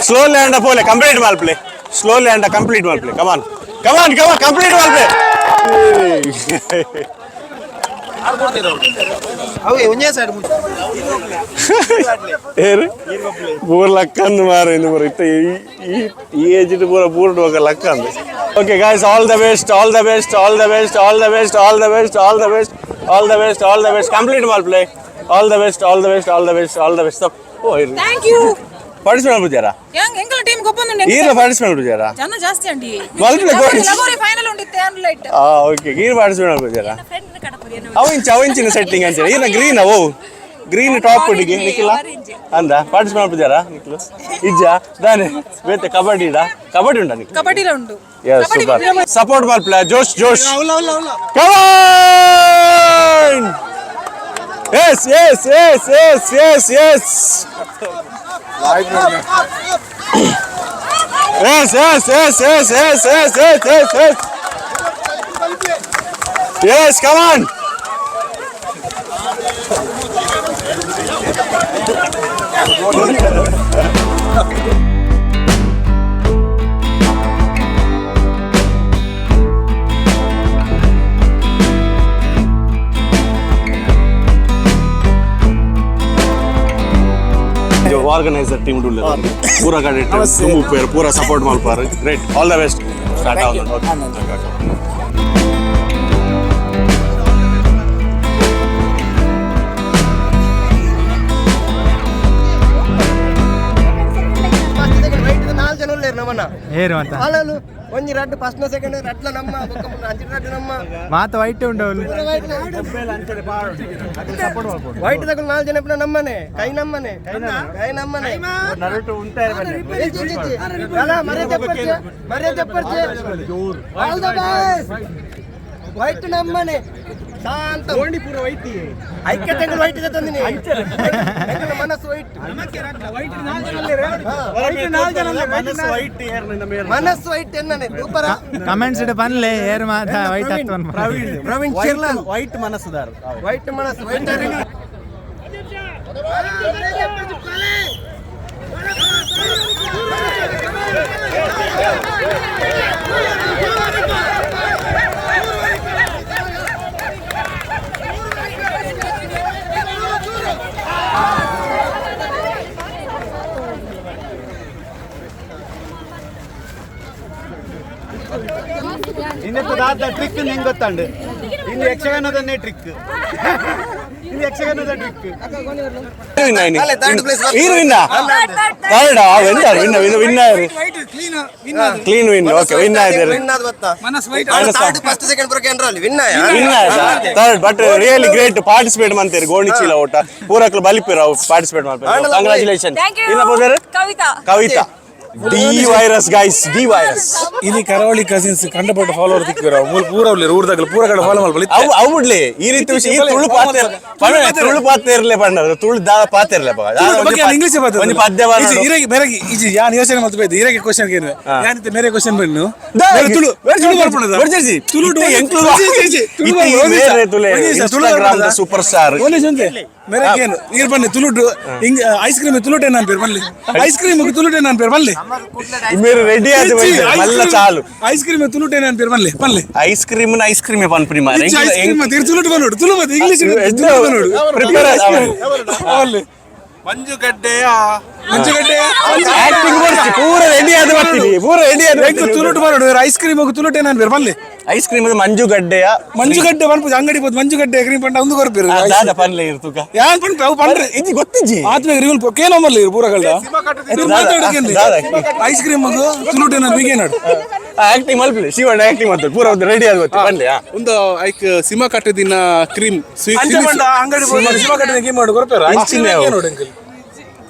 Slowly and pole, complete ball play. Slowly and complete ball play. Come on. Come on, come on, complete ball play. ಏರು ಪೂರ ಲಕ್ಕಂದು ಮಾರ ಇಂದು ಪೂರ ಇತ್ತ ಈ ಈ ಏಜ್ ಪೂರ ಪೂರ ఒక ಲಕ್ಕಂದು. Okay guys, all the best, all the best, all the best, all the best, all the best, all the best, all the best, all the best. Complete mall play. All the best, all the best, all the best, all the best. Oh, thank you. Participate ಮಾಡ್ಬಿಟ್ಟಾರಾ? ಎಂಗಳ team ಗೊಪ್ಪಂದು. ಈರ್ಲ participate ಮಾಡ್ಬಿಟ್ಟಾರಾ? ಜನ ಜಾಸ್ತಿ ಅಂಡಿ. ಮಲ್ಪಲೆ ಗೋಣಿ. Lagori final ಉಂಡಿತ್ತೆ light. ಆ okay, ಗೀರ್ participate ಮಾಡ್ಬಿಟ್ಟಾರಾ? ಅವಿಂಚ ಅವಿಂಚಿನ ಸೆಟ್ಟಿಂಗ್ ಅಂಚೆ ಈರ್ನ ಗ್ರೀನ್ ಅವು ಗ್ರೀನ್ ಟಾಪ್ ಹುಡುಗಿ ನಿಖಿಲ ಅಂದ ಪಾರ್ಟಿಸಿಪೇಟ್ ಮಾಡ್ಬಿಟ್ಟಾರಾ ನಿಖಿಲ ಇಜ್ಜ ದಾನೆ ಬೇತೆ ಕಬಡ್ಡಿ ಇಡ ಕಬಡ್ಡಿ ಉಂಟಾ ನಿಖಿಲ? ಕಬಡ್ಡಿ ಉಂಟು. Yes, super. Support ಮಲ್ಪಲೆ Josh Josh. Come on! Yes, yes, yes, yes, yes, yes. Yes, yes, yes, yes, yes, yes, yes, yes, yes. Yes, come on. Organiser team ಪೂರ ಕಡೆ ತುಂಬ ಪೂರ support ಮಲ್ಪಾರು. Great, all the best. Start ಆಗೋದು. ಏರು ಅಂತ ಒಂಜಿ ರಡ್ಡು ಫಸ್ಟ್ ಸೆಕೆಂಡ್ ರಡ್ಲ ನಮ್ಮ ಬೊಕ್ಕ ಅಂಚಿ ರಡ್ಡು ನಮ್ಮ ಮಾತು ವೈಟ್ ಉಂಡು. ವೈಟ್ ತಗೊಂಡು ನಾಲ್ಕು ಜನ ಪುನಃ ನಮ್ಮನೆ ಕೈ ನಮ್ಮನೆ ಕೈ ನಮ್ಮನೆ. ಅಲ್ಲ ಮರ್ಯಾದೆ ಮರ್ಯಾದೆ. All the best. White ನಮ್ಮನೆ ಶಾಂತ ಐಕ್ಯತೆಗಳು ವೈಟ್ ಇದೆ ತಂದಿನಿ. ಎಂಕಲ್ನ ಮನಸ್ಸು ವೈಟ್, ಮನಸ್ಸು ವೈಟ್ ಎನ್ನನೆ ಸೂಪರ್. ಕಮೆಂಟ್ಸ್ ಇಡ ಪನ್ಲೆ ಏರು ಮಾತ ವೈಟ್ ಹತ್ತು. ಪ್ರವೀಣ್ ಚಿರ್ಲಾಲ್ ವೈಟ್ ಮನಸ್ಸುದಾರ. ವೈಟ್ ಮನಸ್ಸು ವೈಟ್. ಇನ್ನೆತ್ತ ದಾದ ಟ್ರಿಕ್ ನಿಂಗೆ ಗೊತ್ತಂಡು. ಇನ್ನು ಯಕ್ಷಗಾನದನ್ನೇ ಟ್ರಿಕ್, ಇದು ಯಕ್ಷಗಾನದ ಟ್ರಿಕ್. ಈರು ವಿನ್ನ ಥರ್ಡ್ ಎಂತ win win win clean win. Okay, win ಆಯ್ತು. ಫಸ್ಟ್ ಸೆಕೆಂಡ್ ಬರೋಕೆ ಅಲ್ಲಿ ವಿನ್. ವಿನ್ ಆಯ್ತಾ? Third, but really great participate ಮಾಡ್ತೀರಿ. ಗೋಣಿ ಚೀಲ ಓಟ ಪೂರಕ್ಲು ಬಲಿಪಿರ ಪಾರ್ಟಿಸಿಪೇಟ್ ಮಾಡ್ತಾರೆ. Congratulation. Thank you. ಇಲ್ಲ ಬೋದಾರೆ. Kavitha. Kavitha D virus guys, D virus. ಇಲ್ಲಿ ಕರಾವಳಿ ಕಸಿನ್ಸ್ ಕಂಡಪಟ್ಟ ಫಾಲೋವರ್ ತಿಕ್ಕಿರ ಮೂಲ ಪೂರ ಉಲ್ಲೇರು ಊರ್ದಾಗಲು ಪೂರ ಕಡೆ ಫಾಲೋ ಮಲ್ಪಲಿ. ಅವು ಅವು ಬಿಡ್ಲಿ ಈ ರೀತಿ ವಿಷಯ. ಈ ತುಳು ಪಾತೆ ತುಳು ಪಾತೆ ಇರ್ಲೆ ಪಂಡ ತುಳು ದಾ ಪಾತೆ ಇರ್ಲೆ. ಇಂಗ್ಲಿಷ್ ಒಂಜಿ ಪದ್ಯ ಬರೋದು. ಇರಗೆ ಬೇರೆ ಇಜಿ ಯಾನ್ ಯೋಚನೆ ಮಲ್ತು ಬೈದು ಇರಗೆ ಕ್ವಶನ್ ಕೇನು ಯಾನ್ ಇತ್ತೆ ಮೇರೆ ಕ್ವಶನ್ ಬನ್ನು ಬೇರೆ Tulu Tulu ಬರ್ಪುಣದ Tulu Instagram super star. ಮೇರೆ ಕೇನು ನೀರ್ ಬನ್ನಿ ತುಳುಟು ಹಿಂಗ್ ಐಸ್ ಕ್ರೀಮ್ ತುಳುಟೆ ನಾನ್ ಪೇರ್ ಬನ್ಲಿ ಐಸ್ ಕ್ರೀಮ್ ತುಳುಟೆ ನಾನ್ ಪೇರ್ ಬನ್ಲಿ. ಮೇರೆ ರೆಡಿ ಆದ ಮಲ್ಲ ಚಾಲು. ಐಸ್ ಕ್ರೀಮ್ ತುಳುಟೆ ನಾನ್ ಪೇರ್ ಬನ್ಲಿ ಬನ್ಲಿ. Ice cream ice cream ಪನ್ಪುನಿ ಮಾರೆ. ಐಸ್ ಕ್ರೀಮ್ ತುಳುಟು ಬನ್ನೋಡು ತುಳು ಮತ್ತೆ ಇಂಗ್ಲಿಷ್ ತುಳು ಬನ್ನೋಡು. ಪ್ರಿಪೇರ್ ಬನ್ಲಿ. ಮಂಜುಗಡ್ಡೆಯ ಮಂಜುಗಡ್ಡೆ. ಆಕ್ಟಿಂಗ್ ಬರ್ತಿ ಪೂರ ರೆಡಿ ಆದ ಬರ್ತೀನಿ ಪೂರ ರೆಡಿ ಆದ. ಎಂಕ್ ತುಳುಟು ಬನ್ನೋಡು ಐಸ್ ಕ್ರೀಮ್ ತುಳುಟೆ ನಾನ್ ಪೇರ್ ಬನ್ಲಿ. Ice cream ಮಂಜುಗಡ್ಡೆಯ. ಮಂಜುಗಡ್ಡೆ ಪನ್ಪುಜಿ ಅಂಗಡಿ ಪೋದು ಮಂಜುಗಡ್ಡೆ ಕ್ರೀಮ್ ಪಂಡ ಒಂದು ಕೊರ್ಪಿರು. ದಾದ ಪನ್ಲೆ ಇರ್ತುಕ. ಯಾನ್ ಪನ್ಪೆ ಅವು ಪನ್ರೆ. ಇಜ್ಜಿ ಗೊತ್ತಿಜ್ಜಿ. ಆತ್ಮೇಲೆ ರಿವಲ್ ಕೇನೋ ಮಲ್ಲ ಇರು ಪೂರ ಕಳ್ದ. ದಾದ. ಐಸ್ ಕ್ರೀಮ್ ತುಳುಟೆ ನಾನು ಬಿಗೆ ನಾಡು. ಆಕ್ಟಿಂಗ್ ಮಲ್ಪಲೆ ಶಿವಣ್ಣ ಆಕ್ಟಿಂಗ್ ಮಾಡ್ತಾರೆ ಪೂರ ಒಂದು ರೆಡಿ ಆದ ಗೊತ್ತಿ ಪನ್ಲೆ. ಒಂದು ಐಕ್ ಸಿಮ ಕಟ್ಟದಿನ ಕ್ರೀಮ್. ಅಂಗಡಿ ಸಿಮ ಕಟ್ಟಿದ ಗೇಮ್ ಮಾಡು ಕೊರ್ಪೇರು ಐಸ್ ಕ್ರೀಮ್ ನೋಡಿ ಅಂಕಲ್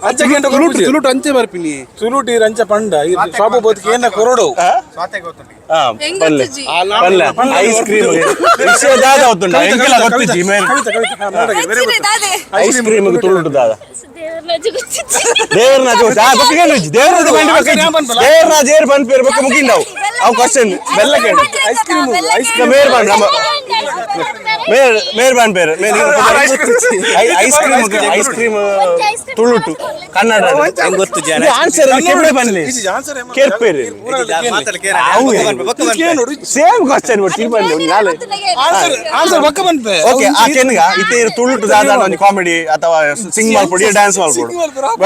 ಅಂಚೆ ಗಂಟೆ ತುಳುಟು ತುಳುಟು ಅಂಚೆ ಬರ್ಪಿನಿ. ತುಳುಟು ಇರು ಅಂಚೆ ಪಂಡ ಶಾಪ ಬೋತ್ಕೆ ಏನ ಕೊರಡು. ಪನ್ಲೆ ಪನ್ಲೆ ಐಸ್ ಕ್ರೀಮ್ ವಿಷಯ ದಾದ ಗೊತ್ತುಂಡ ಎಂಕೆಲ ಗೊತ್ತಿಜ್ಜಿ ಮೇರೆ. ಐಸ್ ಕ್ರೀಮ್ ತುಳುಟು ದಾದ. ದೇವರನಾಜ್ ಆ ಗೊತ್ತಿಗೆ ದೇವರನಾಜ್ ಬಂಡಿ ಬಕ್ಕ ದೇವರನಾಜ್ ಏರ್ ಬಂದ್ ಪೇರ್ ಬಕ್ಕ ಮುಗಿಂದವು ಅವು ಕ್ವಶನ್ ಬೆಲ್ಲ ಕೇಳಿ ice cream ice cream ಮೇರ್ ಬಂದ್ ನಮ್ಮ ಮೇರ್ ಮೇರ್ ಬಾನ್ ಪೇರು ice cream ice cream ತುಳುಟು ಕನ್ನಡ ಗೊತ್ತು ಜನ. ಆನ್ಸರ್ ಕೆಮ್ಮೆ ಬನ್ನಿ ಕೇರ್ಪೇರು ಸೇಮ್ ಕ್ವಶನ್ ಬನ್ನಿ ಒಂದು ನಾಳೆ ಆನ್ಸರ್ ಬೊಕ್ಕ ಪನ್ಪೆ. ಓಕೆ ಆ ಕೆನ್ಗ ಇತ್ತೆ ಇರು ತುಳುಟು ದಾದ ಒಂಜಿ ಕಾಮಿಡಿ ಅಥವಾ ಸಿಂಗ್ ಮಲ್ಪೊಡು ಡ್ಯಾನ್ಸ್ ಮಲ್ಪೊಡು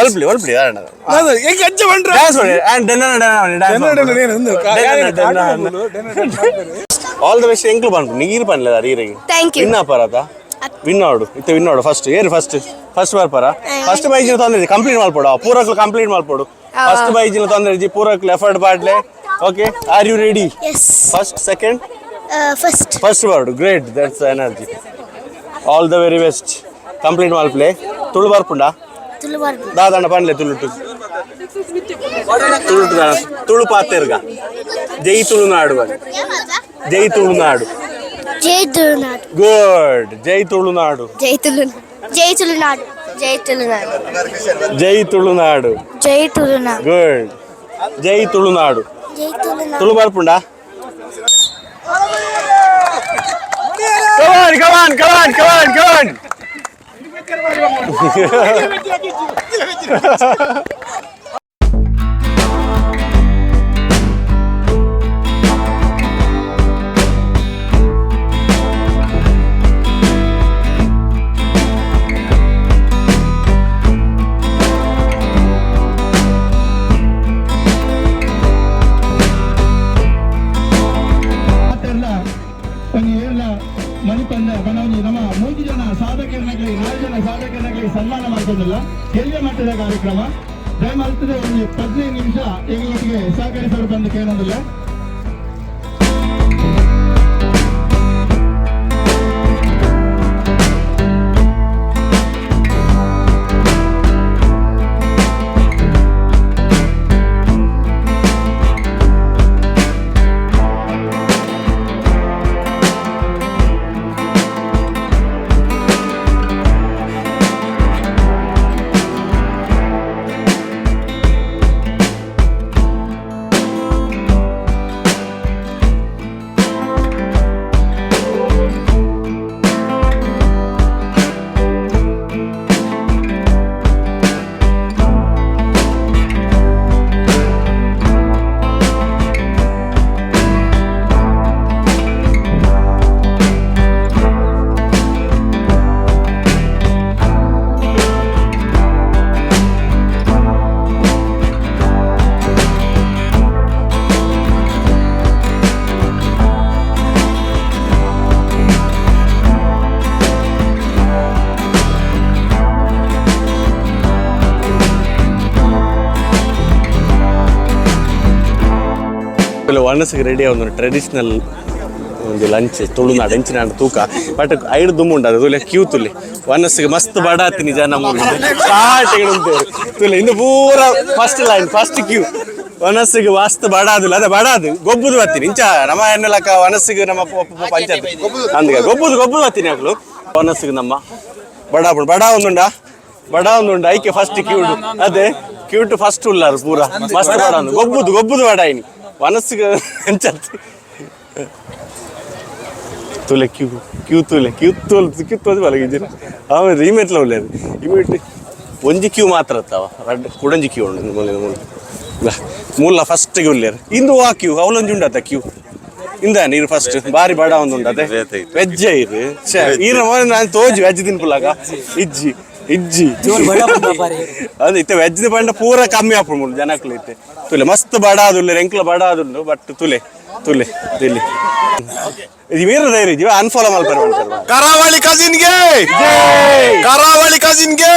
ಒಲ್ಪ್ಲಿ ಒಲ್ಪ್ಲಿ ದಾದ ಎಂಕ್ ಅಂಚ ಪಂಡ್ರ ಡ್ಯಾನ್ಸ್ ಮಾಡಿ ಅಂಡ್ ಡೆನ್ನ ಡೆನ್ನ all the best ಎಂಕ್ಲು ಪನ್ಪು ನೀರು ಪನ್ಲೆ ನೀರಿಗೆ Thank you. Win ಆಪರ win ಆಡು ಇತ್ತೆ ವಿನ್ ಆಡು ಫಸ್ಟ್ ಏರು ಫಸ್ಟ್ ಫಸ್ಟ್ ಬರ್ಪರ ಫಸ್ಟ್ ಬೈಜಿನ ತೊಂದರೆ ಕಂಪ್ಲೀಟ್ ಮಲ್ಪೊಡು ಪೂರಕ್ಲು ಕಂಪ್ಲೀಟ್ ಮಲ್ಪೊಡು ಫಸ್ಟ್ ಬೈಜಿನ ತೊಂದರೆ ಇಜ್ಜಿ ಪೂರಕ್ಲು effort ಪಾಡ್ಲೆ. Okay, are you ready? Yes. First, second? First. First word, great, that's energy. All the very best. Complete ಮಲ್ಪ್ಲೆ. ತುಳು ಬರ್ಪುಂಡ? ದಾದಣ್ಣ ಪನ್ಲೆ ತುಳುಟು ತುಳುಟು ದಾದ ತುಳು ಪಾತೆರ್ಗ ಜೈ ತುಳುನಾಡು ಬನ್ನಿ. ಜೈ ತುಳುನಾಡು. ಜೈ ತುಳುನಾಡು. ಗುಡ್. ಜೈ ತುಳುನಾಡು. ಜೈ ತುಳುನಾಡು. ಜೈ ತುಳುನಾಡು. ಜೈ ತುಳುನಾಡು. ಜೈ ತುಳುನಾಡು. ಜೈ ತುಳುನಾಡು. ಗುಡ್. ಜೈ ತುಳುನಾಡು. ಜೈ ತುಳುನಾಡು. ತುಳು ಬರ್ಪುಂಡ? Come on, come on, come on, come on, come on. ಒಂಜಿ ಏರ್ಲ ಮಣಿಪಂದ ಬನವನಿ ನಮ್ಮ ಮೂಜಿ ಜನ ಸಾಧಕರನಗಲಿ ನಾಲ್ಕು ಜನ ಸಾಧಕರನಗಲಿ ಸನ್ಮಾನ ಮಾಡ್ತದಲ್ಲ ಎಲ್ಲಿಯ ಮಟ್ಟದ ಕಾರ್ಯಕ್ರಮ ದಯಮಾಡ್ತದೆ ಒಂದು 15 ನಿಮಿಷ ಎಂಗಳೊಟ್ಟಿಗೆ ಸಹಕರಿಸಲು ಬಂದು ಕೇಳೋದಿಲ್ಲ. ಒಣಸಿಗೆ ರೆಡಿ ಒಂದು ಟ್ರೆಡಿಷನಲ್ ಒಂಜಿ ಲಂಚ್ ತುಳುನಾಡು ಎಂಚಿನಾಡು ತೂಕ ಬಟ್ ಐಡ್ ದುಮ್ಮು ಉಂಡು ಅದು ತುಲೆ ಕ್ಯೂ ತುಲೆ ಒನಸ್ಸಿಗೆ ಮಸ್ತ್ ಬಡಾತಿನಿ ಜನ ಸ್ಟಾರ್ಟ್ ತುಲೆ ಇಂದು ಪೂರ first line first Q ಒನಸ್ಸಿಗೆ ಮಸ್ತ್ ಬಡಾದಿಲ್ಲ ಅದೇ ಬಡಾದು ಗೊಬ್ಬುದು ಬತ್ತೀನಿ ಇಂಚ ನಮ್ಮ ಎನ್ನಲಕ್ಕ ಒನಸ್ಸಿಗೆ ನಮ್ಮ ಪಂಚಾಯತ್ ಅಂದ್ಗೆ ಗೊಬ್ಬುದು ಗೊಬ್ಬುದು ಬತ್ತೀನಿ ಅಕ್ಲು ಒನಸ್ಸಿಗೆ ನಮ್ಮ ಬಡ ಬಡ ಒಂದುಂಡ ಬಡ ಒಂದುಂಡು ಐಕೆ ಫಸ್ಟ್ ಕ್ಯೂಡ್ ಅದೇ ಕ್ಯೂಟ್ ಫಸ್ಟ್ ಉಲ್ಲಾರು ಪೂರ ಮಸ್ತ್ ಬಡ ಒಂದು ಗೊಬ್ಬುದು ಗೊಬ್ಬುದು ಬಡ ಇನಿ ಮನಸ್ಸಿಗೆ ಅಂಚತ್ತು ತುಲೆ ಕ್ಯೂ ಕ್ಯೂ ತುಲೆ ಕ್ಯೂ ತೋಲ್ ಕ್ಯೂ ತೋಜ್ ಬಲಗಿದ್ದೀರ ಆಮೇಲೆ ಇಮೇಟ್ಲ ಉಳ್ಳೇರು ಇಮೇಟ್ ಒಂಜಿ ಕ್ಯೂ ಮಾತ್ರ ಅತ್ತವ ರಡ್ಡ್ ಕುಡಂಜಿ ಕ್ಯೂ ಉಂಡು ಮೂಲೆ ಮೂಲೆ ಮೂಲ ಫಸ್ಟ್ಗೆ ಉಳ್ಳೇರು ಇಂದು ಆ ಕ್ಯೂ ಅವಲೊಂಜಿ ಉಂಡತ್ತ ಕ್ಯೂ ಇಂದ ನೀರು ಫಸ್ಟ್ ಬಾರಿ ಬಡ ಒಂದು ಉಂಡತೆ ವೆಜ್ ಇರು ಈರ ನಾನು ತೋಜಿ ವೆಜ್ ತಿನ್ಪುಲಾಗ ಇಜ್ಜಿ ಇಜ್ಜಿ ಅದು ಇತ್ತೆ ವೆಜ್ ಪಂಡ ಪೂರ ಕಮ್ಮಿ ಆಪುಂಡು ಜನಕ್ಲು ಇತ್ತೆ ತುಲೆ ಮಸ್ತ್ ಬಡ ಅದುಲ್ಲೆ ಎಂಕ್ಲ ಬಡ ಅದುಂಡು ಬಟ್ ತುಲೆ ತುಲೆ ತುಲೆ ಇದು ವೀರ ಧೈರ್ಯ ಜೀವ ಅನ್ಫಾಲೋ ಮಲ್ಪರೆ ಮಾಡ್ತಾರೆ. ಕರಾವಳಿ ಕಸಿನ್ಗೆ, ಕರಾವಳಿ ಕಸಿನ್ಗೆ.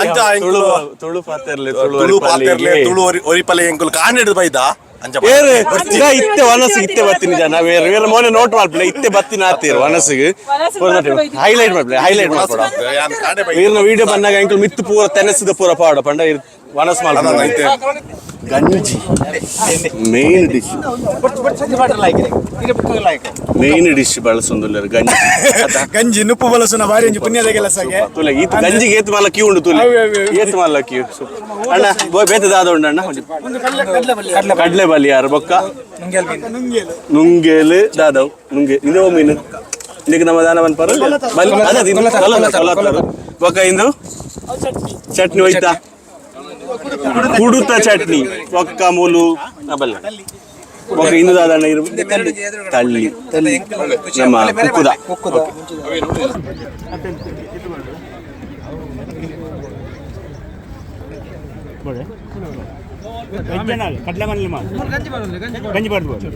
ಅಂಚ ತುಳು ತುಳು ಪಾತೆರ್ಲೆ ತುಳು ಪಾತೆರ್ಲೆ ತುಳು ಒರಿಪಲೆ ಎಂಕುಲು ಕಾಣಿಡ್ದು ಬೈದ ಅಂಚ ಬೇರೆ ಈಗ ಇತ್ತೆ ವನಸ್ಸಿಗೆ ಇತ್ತೆ ಬತ್ತೀನಿ ಜನ ಬೇರೆ ಬೇರೆ ಮೊನ್ನೆ ನೋಟ್ ಮಾಡ್ಪ್ಲೆ ಇತ್ತೆ ಬತ್ತಿನ ಆತೀರು ವನಸ್ಸಿಗೆ ಹೈಲೈಟ್ ಮಾಡ್ಪ್ಲೆ ಹೈಲೈಟ್ ಮಾಡ್ಕೊಡ ವೀರ್ನ ವಿಡಿಯೋ ಬಂದಾಗ ಎಂಕುಲು ಮಿತ್ತು ಪೂರ ತೆನಸಿದ ಪೂರ ಪಾಡ ಪಂಡ ವನಸ್ ಮಾಡ ಗಂಜಿ main dish main dish ಬಳಸೊಂದುಲ್ಲೆರ್ ಗಂಜಿ. ಗಂಜಿ ನುಪ್ಪು ಬಳಸುನ ಬಾರಿ ಒಂಜಿ ಪುಣ್ಯದ ಕೆಲಸಕ್ಕೆ. ತುಲೆ ಈತ್ ಗಂಜಿಗೆ ಏತ್ ಮಲ್ಲ ಕ್ಯೂ ಉಂಡು ತುಲೆ ಏತ್ ಮಲ್ಲ ಕ್ಯೂ ಅಣ್ಣ ಬೇತೆ ದಾದ ಉಂಡು ಅಣ್ಣ ಕಡಲೆ ಬಲಿ ಯಾರು ಬೊಕ್ಕ ನುಂಗೇಲು ದಾದವ್ ನುಂಗೆ ಇದು ಮೀನು ಇಂದಕ್ಕೆ ನಮ್ಮ ದಾನ ಮನ್ಪರು ಕೊಲತ್ತರು ಬೊಕ ಇಂದು ಚಟ್ನಿ ಹೋಯ್ತಾ ಕುಡುತ ಚಟ್ನಿ ಒಕ್ಕ ಮೂಲು ಬಲ್ಲ ಬೊಕ ಇಂದು ದಾದಣ್ಣ ಇರು ತಳ್ಳಿ ನಮ್ಮ ಕುಕ್ಕುದ ಕಡಲೆ ಮನೇಲಿ ಗಂಜಿ ಮಾಡ್ಬೋದು.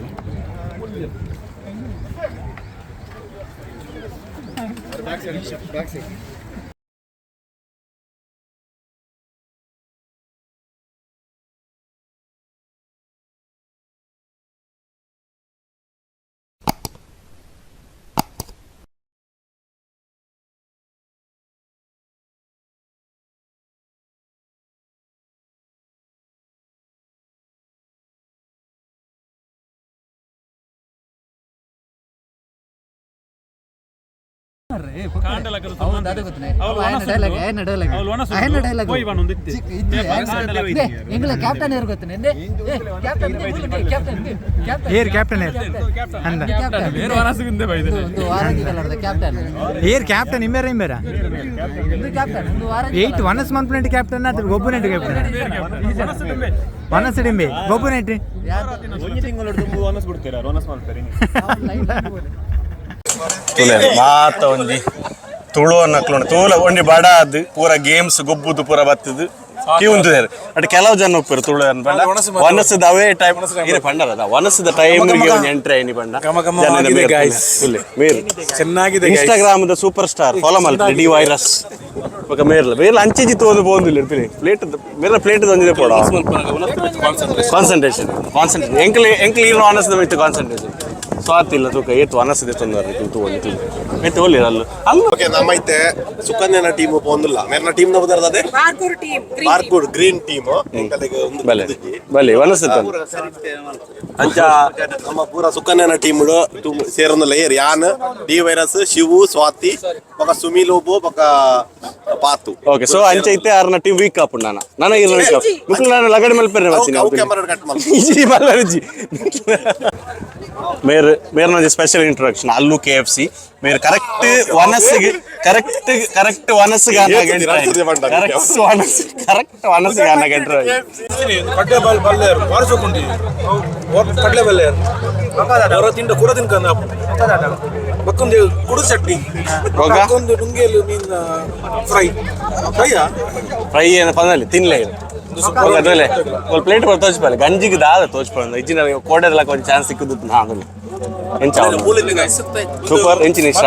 ಏರ್ ಕ್ಯಾಪ್ಟನ್ ಏರ್ ಅಂದ ಏರ್ ಕ್ಯಾಪ್ಟನ್ ಇಂಬೇರ ಇಂಬೇರ ಏಯ್ಟ್ ವನಸ್ ಮನ್ಪ್ಲೆಂಟ್ ಕ್ಯಾಪ್ಟನ್ ಅದು ಗೊಬ್ಬನೆಟ್ ಕ್ಯಾಪ್ಟನ್ ವನಸ್ ಡಿಂಬೆ ಗೊಬ್ಬನೆಟ್. ಮಾತ ಒಂಜಿ ತುಳು ಅನ್ನಕ್ಲುಂಡು ತೂಲ ಒಂಜಿ ಬಡ ಅದು ಪೂರ ಗೇಮ್ಸ್ ಗೊಬ್ಬುದು ಪೂರ ಬತ್ತದು ಕ್ಯೂ ಉಂತುದೇರು. ಬಟ್ ಕೆಲವು ಜನ ಒಪ್ಪರು ತುಳು ಅನ್ಪಂಡ ವನಸದ ಅವೇ ಟೈಮ್ ಇರೆ ಪಂಡರದ ವನಸದ ಟೈಮ್ ಒಂಜಿ ಎಂಟ್ರಿ ಆಯ್ನಿ ಪಂಡ. ಘಮ ಘಮವಾಗಿದೆ guys. ಮೇರ್ ಚೆನ್ನಾಗಿದೆ guys. Instagram the super star follow ಮಲ್ಪಿ D virus. ಬೊಕ ಮೇರ್ಲ ಮೇರ್ಲ ಅಂಚೆಜಿ ತೋದು ಪೋಂದಿಲ್ಲ ಪ್ಲೇಟ್ ಮೇರ್ಲ ಪ್ಲೇಟ್ ಒಂಜಿದೆ ಪೋಡ. ಕಾನ್ಸಂಟ್ರೇಷನ್ ಕಾನ್ಸಂಟ್ರೇಷನ್ ಎಂಕ್ಲಿ ಎಂಕ್ಲಿ ಇರೋ ಅನಸದ ಮಿತ್ತು ಕಾನ್ಸಂಟ್ರೇಷನ್ ಸ್ವಾತಿಲ್ಲ ತೂಕ ಏತು ಅನಸದೆ ತೊಂದರೆ ತೂ ಒಂಜಿ ತೂ ಮೆತ್ತೆ ಒಳ್ಳೆ ಅಲ್ಲ ಅಲ್ಲ. ಓಕೆ, ನಮ್ಮ ಐತೆ ಸುಕನ್ಯನ ಟೀಮ್ ಪೋಂದುಲ್ಲ. ಮೇರ್ನ ಟೀಮ್ ನ ಬದರ್ದದೆ Barkur team. Barkur green team ಎಂಕಲೆಗ್ ಒಂದು ಬಲೆ ಬಲೆ ವನಸದ ಅಂಚ ನಮ್ಮ ಪೂರ ಸುಕನ್ಯನ ಟೀಮ್ ಸೇರೊಂದು ಲೇಯರ್ ಯಾನ್, ಡಿ ವೈರಸ್, ಶಿವು, ಸ್ವಾತಿ, ಬೊಕ ಸುಮಿಲೋಬು, ಬೊಕ ಪಾತು. ಓಕೆ, ಸೊ ಅಂಚ ಇತ್ತೆ ಆರ್ನ ಟೀಮ್ ವೀಕ್ ಆಪುಂಡು. ನಾನ ನಾನ ಇರ್ನ ವೀಕ್ ಆಪ್ ಮುಕ್ಲು ನಾನು ಲಗಡೆ ಮಲ್ಪೆರೆ ಬರ್ತೀನಿ. ಅವು ಕ್ಯಾಮರಾ ಕಟ್ ಮಲ್ಪು. ಈ ಬಲ್ಲರ್ಜಿ ಮೇರ್ ಮೇರ್ನ ಸ್ಪೆಷಲ್ ಇಂಟ್ರೊಡಕ್ಷನ್ ಅಲ್ಲು ಕೆಎಫ್ಸಿ. ಮೇರ್ ಕರೆಕ್ಟ್ ವನಸ್ಸಿಗೆ ಕರೆಕ್ಟ್ ಕರೆಕ್ಟ್ ವನಸ್ಸಿಗೆ ಕರೆಕ್ಟ್ ವನಸ್ ಕರೆಕ್ಟ್ ವನಸ್ಸಿಗೆ ಅನ್ನ ಗಂಟ್ರೆ. ಕಡ್ಲೆ ಬಾಲ್ ಬಲ್ಲೇರು ಬಾರಿಸೋಕೊಂಡು ಕಡ್ಲೆ ಬಲ್ಲೇರು ಹೊರ ತಿಂಡ ಕೂಡ ತಿನ್ಕಂದ ಬಕ್ಕೊಂದು ಕುಡು ಚಟ್ನಿ. ಬೊಕ? ಬಕ್ಕೊಂದು ನುಂಗೇಲು ಮೀನ್ ಫ್ರೈ ಫ್ರೈಯಾ. ಫ್ರೈ ಏನು ಪಂದಲ್ಲಿ ತಿನ್ಲೇ ಇಲ್ಲ ಅದ್ರಲ್ಲೇ ಒಂದು ಪ್ಲೇಟ್ ಬರ್ ತೋಚ್ಪಲ್ಲ ಗಂಜಿಗೆ ದಾದ ತೋಚ್ಪಲ್ಲ ಇಜ್ಜಿನ ಕೋಡೆದಲ್ಲ ಒಂದು ಚಾನ್ಸ್ ಸಿಕ್ಕುದು ನಾನು ಎಂಚ ಸೂಪರ್ ಎಂಚಿನ ಇಷ್ಟ.